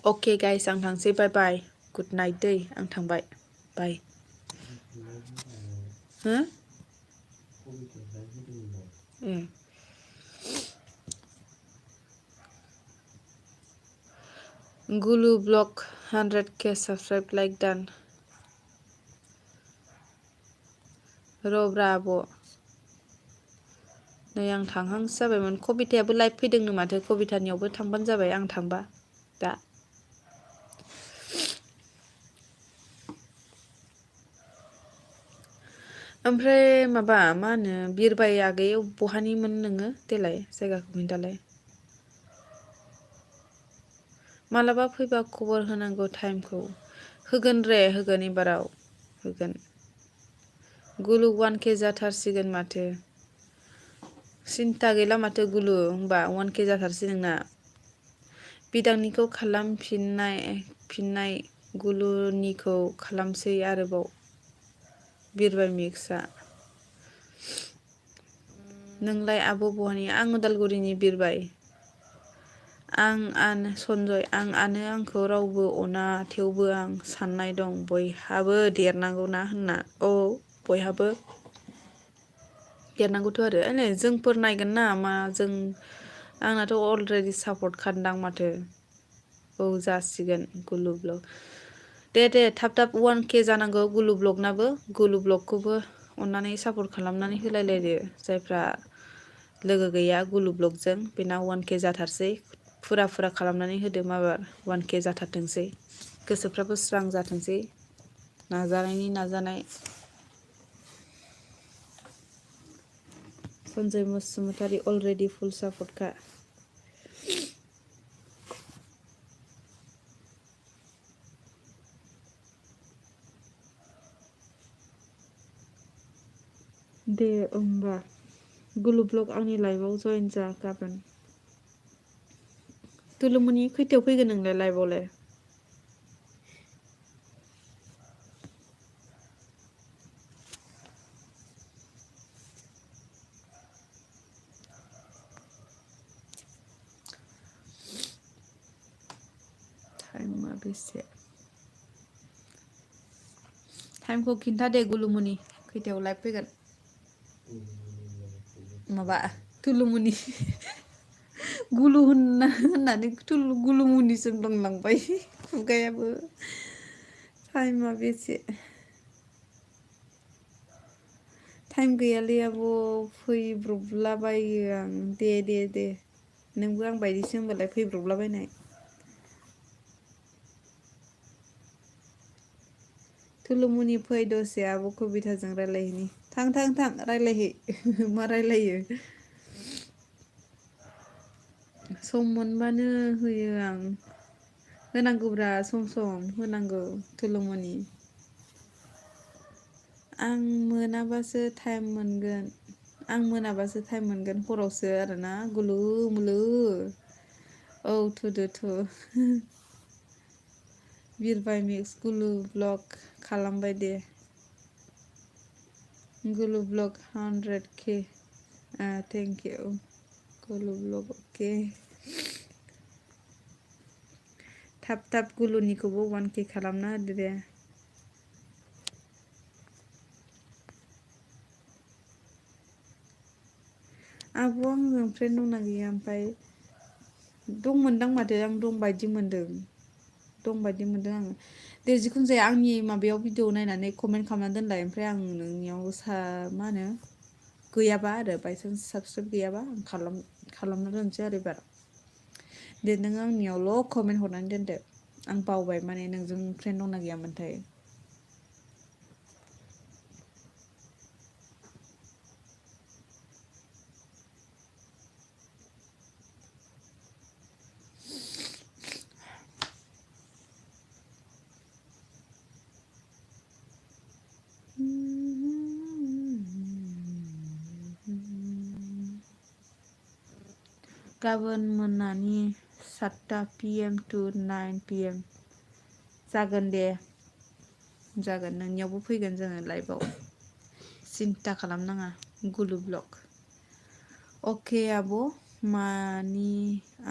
अके गाइस आं थांसै बाय बाय गुड नाइट दै आं थांबाय बाय। हो ए गुलु ब्लग 100K साबसक्राइब लाइक डान रब्रा आब' नै आं थांहांसो जाबायमोन कबिथायाबो लाइभ फैदोंनो माथो कबिथानियावबो थांबानो जाबाय आं थांबा दा। ओमफ्राय माबा मा होनो बिरबाय आगै बहानिमोन नोङो देलाय जायगाखौ खिन्थालाय। मालाबा फैबा खबर होनांगौ टाइमखौ होगोन रे होगोन एबाराव होगोन। गुलु 1K जाथारसिगोन माथो सिन्था गैला माथो गुलु होमबा 1K जाथारसै नोंना। बिदांनिखौ खालामफिननाय गुलुनिखौ खालामसै आरोबाव बिरबाय मिक्सआ। नोंलाय आब' बहानि आं उदालगुरिनि बिरबाय। सनजय आं आनो आंखौ रावबो अना थेवबो आं साननाय दं बयहाबो देरनांगौना होनना औ बयहाबो देरनांगौथ' आरो नै जोंफोर नायगोन ना मा जों आंनाथ' अलरेडि सापर्ट खादां माथो औ जासिगोन गुलु ब्लग दे थाब 1K जानांगौ गुलु ब्लगनाबो गुलु ब्लगखौबो अननानै सापर्ट खालामनानै होलायलायदो जायफ्रा लोगो गैया गुलु ब्लगजों बेना 1K जाथारसै फुरा खालामनानै होदो माबार 1K जाथारथोंसै गोसोफ्राबो स्रां जाथोंसै नाजानायनि नाजानाय। सनजय बसुमतारी अलरेडि फुल सापर्टखा। दे होमबा गुलु ब्लग आंनि लाइभआव जयेन जा गाबोन। थुलुमुनि खैथायाव फैगोन नोंलाय लाइभआवलाय? टाइमा बेसे टाइमखौ खिन्था दे गुलुमुनि खैथायाव लाइभ फैगोन। माबा थुलुमुनि गुलु होननानै गुलुमुनिसो बुंलांबाय खुगायाबो टाइमा बेसे टाइम गैयालै आब' फैब्रबलाबायो आं दे नोंबो आं बायदिसो होनबालाय फैब्रबलाबायनाय। थुलुमुनि फै दसे आब' कबिथाजों रायलायहैनि थां रायलायहै मा रायलायो। सम मोनबानो होयो आं होनांगौब्रा सम होनांगौ थुलुमनि। आं मोनाबासो टाइम मोनगोन हरावसो आरोना गुलु मुलु औ थुदो थु बिरबाय मिक्स गुलु ब्लग खालामबाय दे गुलु ब्लग 100k थेंक इउ गुलु ब्लग अके थाब थाब गुलुनिखौबो 1k खालामना होदो दे आब' आंजों फ्रेन्ड दंना गैया ओमफ्राय दंमोनदां माथो आं दंबायदि मोनदों आङो दे जिखुनु जाया आंनि माबायाव भिडिअ नायनानै कमेन्ट खालामना दोनलाय ओमफ्राय आं नोंनियाव मा होनो गैयाबा आरो बायसान्स साबसक्राइब गैयाबा आं खालामना दोनसै आरो एबार दे नों आंनियावल' कमेन्ट हरनानै दोनदो आं बावबाय माने नोंजों फ्रेन्ड दंना गैयामोनथाय गाबोन मोनानि 7 PM to 9 PM जागोन दे जागोन नोंनियावबो फैगोन जोङो लाइभआव सिन्था खालामनाङा गुलु ब्लग अके आब' मानि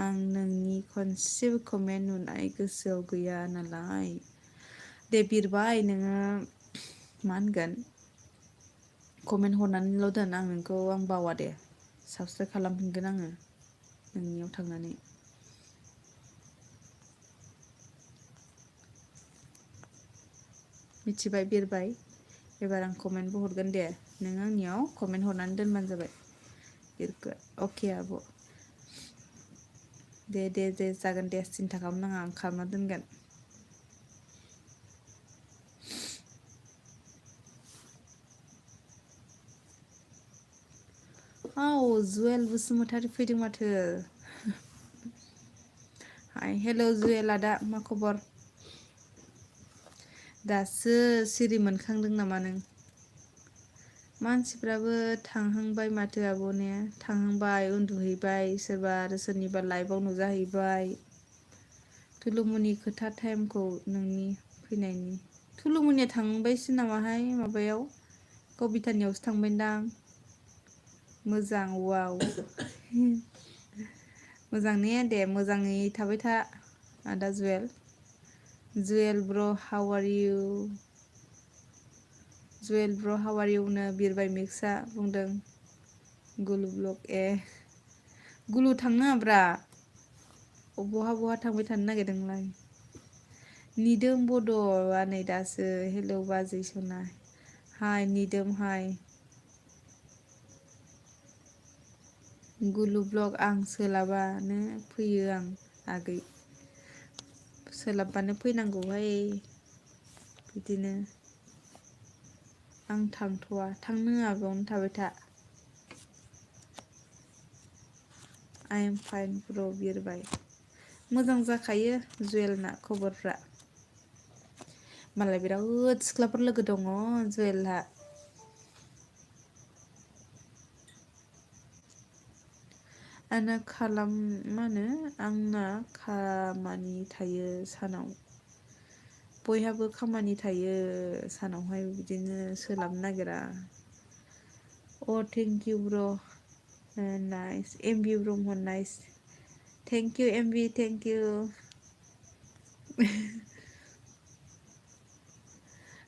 आं नोंनि खनसेबो कमेन्ट नुनाय गोसोआव गैया नालाय दे बिरबाय नोङो मा होनगोन कमेन्ट हरनानैल' दोन आं नोंखौ आं बावा दे साबसक्राइब खालामफिनगोन आङो नोंनियाव थांनानै मिथिबाय बिरबाय एबार आं कमेन्टबो हरगोन दे नों आंनियाव कमेन्ट हरनानै दोनबानो जाबाय बिरगोन अके आब' दे जागोन दे सिन्था खालामनाङा आं खालामना दोनगोन जुवेल बसुमतारी फैदों माथो हाय हेल' जुवेल आदा मा खबर दासो सिरि मोनखांदों नामा नों मानसिफ्राबो थांहांबाय माथो आब' ने थांहांबाय उन्दुहैबाय सोरबा आरो सोरनिबा लाइफआव नुजाहैबाय थुलुमुनि खोथा टाइमखौ नोंनि फैनायनि थुलुमनिया थांबायसो नामाहाय माबायाव कबिथानियावसो थांबायदां मोजां वाव मोजां ने दे मोजाङै थाबाय था आदा जुवेल ब्र' हाउ आर इउ जुवेल ब्र' हाउ आर इउ नो बिरबाय मिक्सआ बुंदों गुलु ब्लग गुलु थांनो नाङाब्रा बहा थांबाय थानो नागिरदों नोंलाय निदोम बड'आ नै दासो हेलौ बाजै सना हाय निदोम हाय गुलु ब्लग आं सोलाबानो फैयो आं आगै सोलाबबानो फैनांगौहाय बिदिनो आं थांथ'वा थांनो होआ बेयावनो थाबाय था आइ एम फाइन ब्र' बिरबाय मोजां जाखायो जुवेलना खबरफ्रा मालाय बिराद सिख्लाफोर लोगो दङ जुवेलहा मा होनो आंना खामानि थायो सानाव बयहाबो खामानि थायो सानावहाय बिदिनो सोलाबनो नागिरा थेंक इउ ब्र' nice MB Brahma nice thank U MB thank you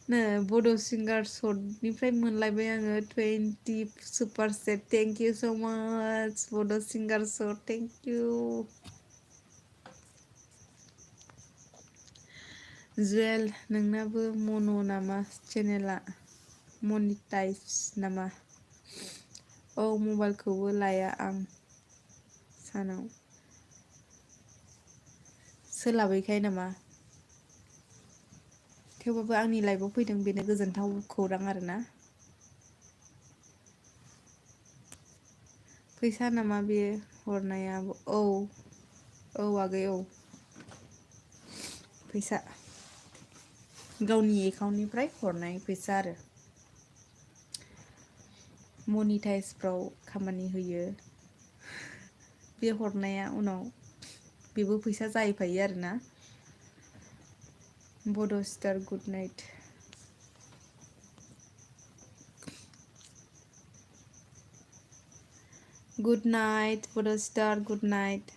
नो बड' सिंगार सर्टनिफ्राय मोनलायबाय आङो 20 super set thank you so' माच बड' सिंगार सर्ट थेंक इउ जुवेल नोंनाबो मन' नामा चेनेला मनिटाइज नामा औ मबाइलखौबो लाया आं सानाव सोलाबैखाय नामा थेवबाबो आंनि लाइफआव फैदों बेनो गोजोनथाव खौरां आरोना फैसा नामा बे हरनाया औ आगै औ फैसा गावनि एकाउन्टनिफ्राय हरनाय फैसा आरो मनिटाइसफ्राव खामानि होयो बे हरनाया उनाव बेबो फैसा जाहैफायो आरोना। बड' star good night. Good night बड' स्टार गुड नाइट।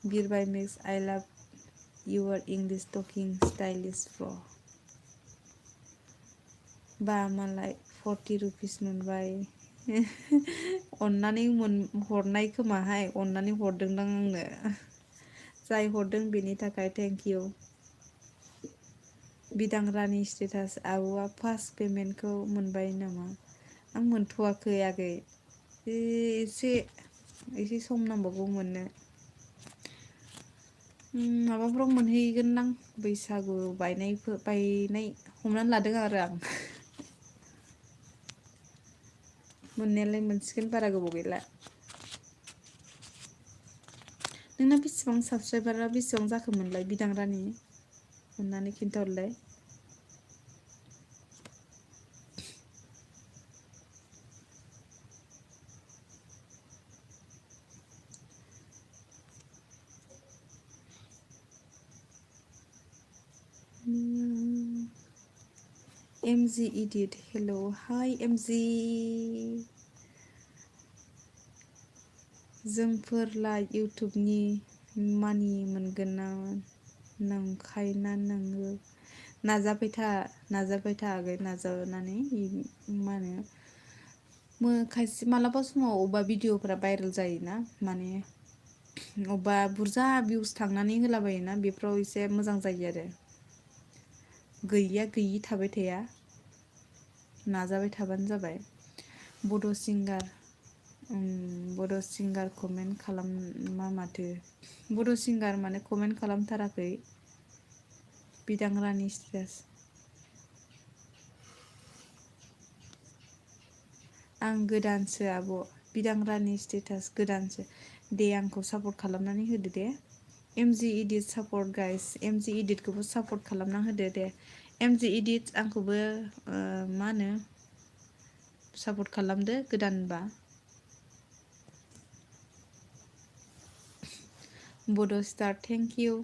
बिरबाय मिक्स आइ लाभ इउर इंलिश टकिं स्टाइलिश प्र'। बा मालाय 40 रुपिस मोनबाय। अननानै हरनाय खोमाहाय, अननानै हरदोंदां आंनो। जाय हरदों बेनि थाखाय थेंक इउ। बिदां रानि स्टेटास आब'आ फार्स्ट पेमेन्टखौ मोनबाय नामा? आं मोनथ'वाखै आगै। एसे सम नांबावगौ मोननो। माबाफ्राव मोनहैगोनदां बैसागु बायनाय हमनानै लादों आरो आं। मोननायालाय मोनसिगोन बारा गोबाव गैला। नोंना बेसेबां साबसक्राइबारा बेसेबां जाखोमोनलाय बिदां रानि? अननानै खिन्थाहरलाय। एमजि इडिट हेल' हाय एमजि। जोंफोरलाय इउटुबनि मानि मोनगोन ना नंखायना नोङो? नाजाबाय था आगै नाजानानै मा होनो खायसे मालाबा समाव अबेबा भिडिअफोरा भाइरेल जायोना, माने अबेबा बुरजा भिउस थांनानै होलाबायोना, बेफोराव एसे मोजां जायो आरो। गैयिया गैयि थाबाय थाया, नाजाबाय थाबानो जाबाय। बड' सिंगार कमेन्ट खालामा माथो? बड' सिंगार माने कमेन्ट खालामथाराखै। बिदां रानि स्टेटास। आं गोदानसो आब'। बिदां रानि स्टेटास गोदानसो। दे आंखौ सापर्ट खालामनानै होदो दे। MG edit support guys. MG इदिटखौबो सापर्ट खालामना होदो दे। एमजि इदिट आंखौबो मा होनो सापर्ट खालामदो गोदानबा। Bodo' star thank you.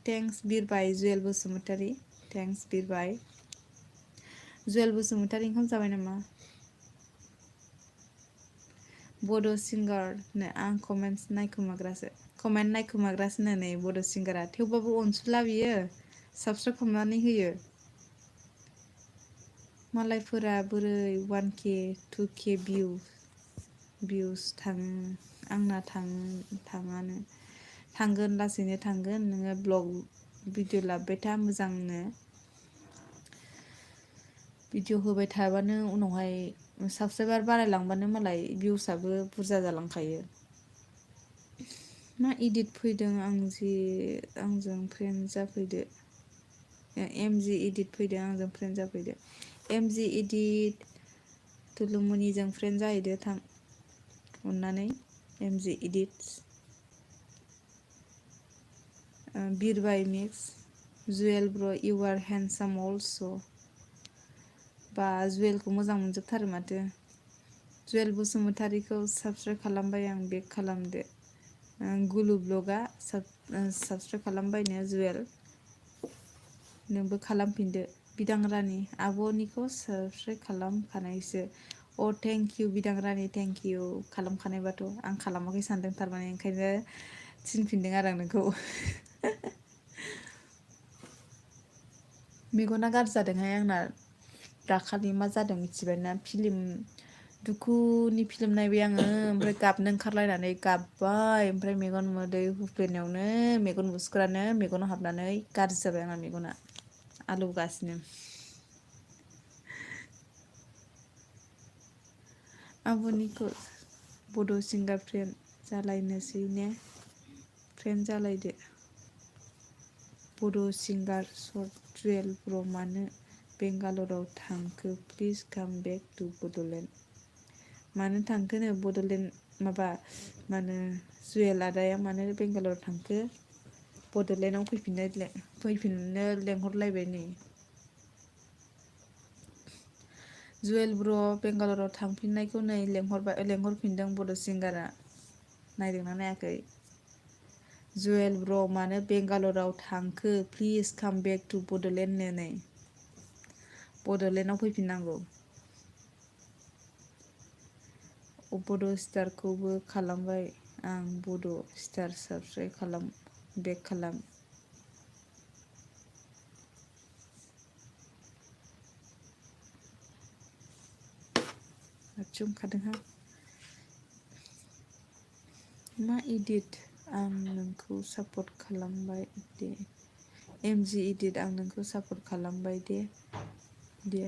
Thanks बिरबाय जुयेल बसुमतारी। थेंक्स बिरबाय। जुयेल बसुमतारी ओंखाम जाबाय नामा? बड' सिंगार आं कमेन्ट नायखोमाग्रासो नै बड' सिंगारा, थेवबाबो अनसुला बियो साबसक्राइब खालामनानै होयो। मालायफोरा बोरै 1K 2K भिउस थाङो, आंना थाङानो। थांगोन लासैनो थांगोन, नोङो ब्लग भिडिअ लाबोबाय था मोजांनो। भिडिअ होबाय थाबानो उनावहाय साबसक्राइबार बारायलांबानो मालाय भिउसआबो बुरजा जालांखायो। मा इदिट फैदों आंजों फ्रेन्ड जाफैदो। एमजि इदिट फैदों आंजों फ्रेन्ड जाफैदो। एमजि इदिट तुलुमनिजों फ्रेन्ड जाहैदो थां अननानै। एमजि इदिट बिरबाय मिक्स जुयेल ब्र इउ आर हेन्डसाम अल्स'। बा जुवेलखौ मोजां मोनजोबथारो माथो। जुयेल बसुमतारीखौ साबसक्राइब खालामबाय आं, बेक खालामदो। गुलु ब्लगआ साबसक्राइब खालामबायनो जुवेल। नोंबो खालामफिनदो। बिदां रानि आब'निखौ साबसक्राइब खालामखानायसो। अ थेंक इउ बिदां रानि थेंक इउ। खालामखानायबाथ' आं खालामाखै सानदों थारमाने, ओंखायनो थिनफिनदों आरो आं नोंखौ। मेगना गाज्रि जादोंहाय आंना दाखालि। मा जादों मिथिबायना? दुखुनि फिल्म नायबाय आङो, ओमफ्राय गाबनो ओंखारलायनानै गाबबाय, ओमफ्राय मेगन मोदै हुफ्लेनायावनो मेगन मुसुगुरानो मेगनाव हाबनानै गाज्रि जाबाय आंना मेगना। आलौगासिनो। आब'निखौ बड' सिंगार फ्रेन्ड जालायनोसै ने? फ्रेन्ड जालायदो। बड' सिंगार जुयेल ब्र मानो बेंगालराव थांखो? प्लिज काम बेक टु बड'लेण्ड। मानो थांखोनो बड'लेण्ड मा होनो जुयेल आदाया मानो बेंगालराव थांखो? बड'लेण्डआव फैफिननो लेंहरलायबाय नै। जुयेल ब्र बेंगालराव थांफिननायखौ नै लेंहरफिनदों बड' सिंगारा। नायदोंना नायाखै? जुवेल ब्र मानो बेंगालराव थांखो प्लिज काम बेक टु बड'लेण्ड नै बड'लेण्डआव फैफिननांगौ। बड' स्टारखौबो खालामबाय आं बड' स्टार साबस्क्राइब खालाम बेक खालाम। आथिं खादोंहा मा इडिट आं नोंखौ सापर्ट खालामबाय दे एमजि इडिट आं नोंखौ सापर्ट खालामबाय दे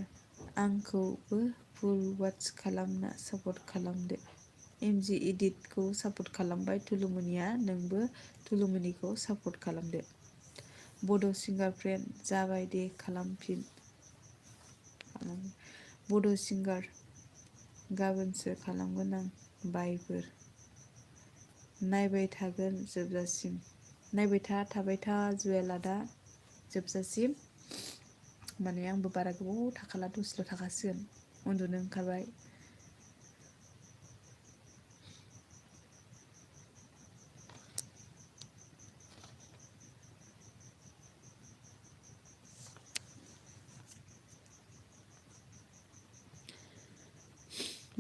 आंखौबो फुल वाच खालामना सापर्ट खालामदो। एमजि इडिटखौ सापर्ट खालामबाय थुलुमनिया नोंबो थुलुमनिखौ सापर्ट खालामदो। बड' सिंगार फ्रेन्ड जाबाय दे खालामफिन बड' सिंगार गाबोनसो खालामगोन आं बायफोर नायबाय थागोन जोबजासिम नायबाय थाबाय था जुवेल आदा जोबजासिम माने आंबो बारा गोबाव थाखाला दसेल' थाखासिगोन उन्दुनो ओंखारबाय।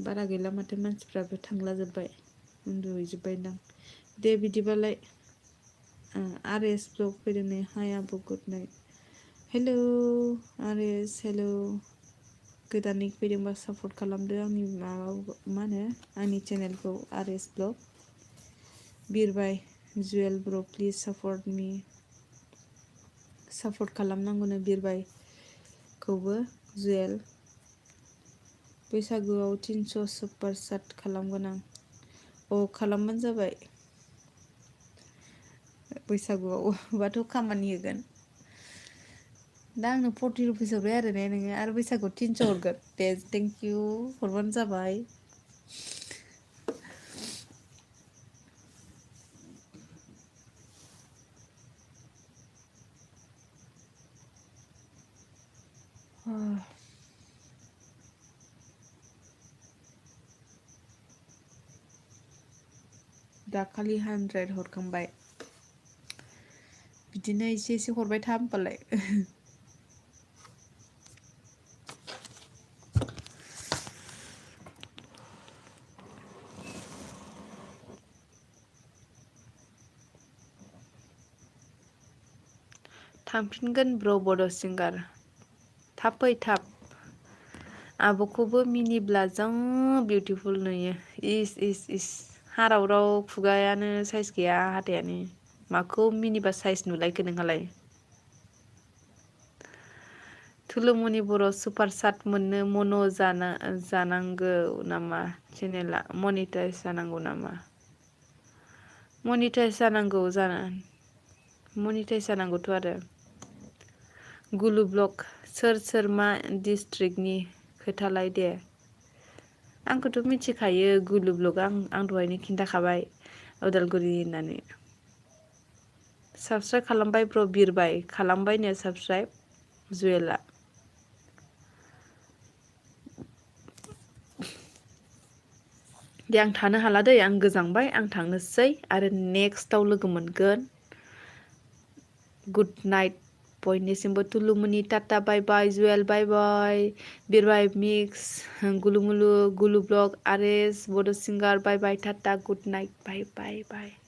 बारा गैला माथो मानसिफ्राबो थांला जोब्बाय उन्दुहैजोब्बायदां दे बिदिबालाय आर एस ब्लग फैदों नै हाय आब' good night hello R S hello गोदानै फैदोंबा सापर्ट खालामदो आंनि माबा मा होनो आंनि चेनेलखौ आर एस ब्लग बिरबाय जुवेल ब्र please support me support खालामनांगौनो बिरबायखौबो Juwel बैसागुआव 300 सुपार चाट खालामगोन आं खालामबानो जाबाय बैसागुआवबाथ' खामानि होगोन दा आंनो 40 रुपिस हरबाय आरो ने नोङो आरो बैसागुआव 300 हरगोन दे थेंक इउ हरबानो जाबाय। दाखालि 100 हरखांबाय बिदिनो एसे एसे हरबाय था होमबालाय थांफिनगोन ब्र बड' सिंगार थाब फै थाब आब'खौबो मिनिब्ला जा बिउटिफुल नुयो इस हारावराव खुगायानो साइज गैया हाथायानो माखौ मिनिबा साइज नुलायखो नोंहालाय थुलुमनि बर' सुपार चाट मोननो मन' जानांगौ नामा चेनेला मनिटाइज जानांगौ नामा मनिटाइज जानांगौथ' आरो गुलु ब्लग सोर मा डिस्ट्रिक्टनि खोथालाय दे आंखौथ' मिथिखायो गुलु ब्लगआ आं दहायनो खिन्थाखाबाय उदालगुरि होननानै साबस्क्राइब खालामबाय ब्र बिरबाय खालामबायनो साबस्क्राइब जुवेला दे आं थानो हाला दै आं गोजांबाय आं थांनोसै आरो नेक्स्टआव लोगो मोनगोन गुड नाइट बयनिसिमबो तुलुमनि टाटा बाय बाय जुवेल बाय बाय बिरबाय मिक्स गुलुमुलु गुलु ब्लग आर एस बड' सिंगार बाय बाय टाटा गुड नाइट बाय बाय बाय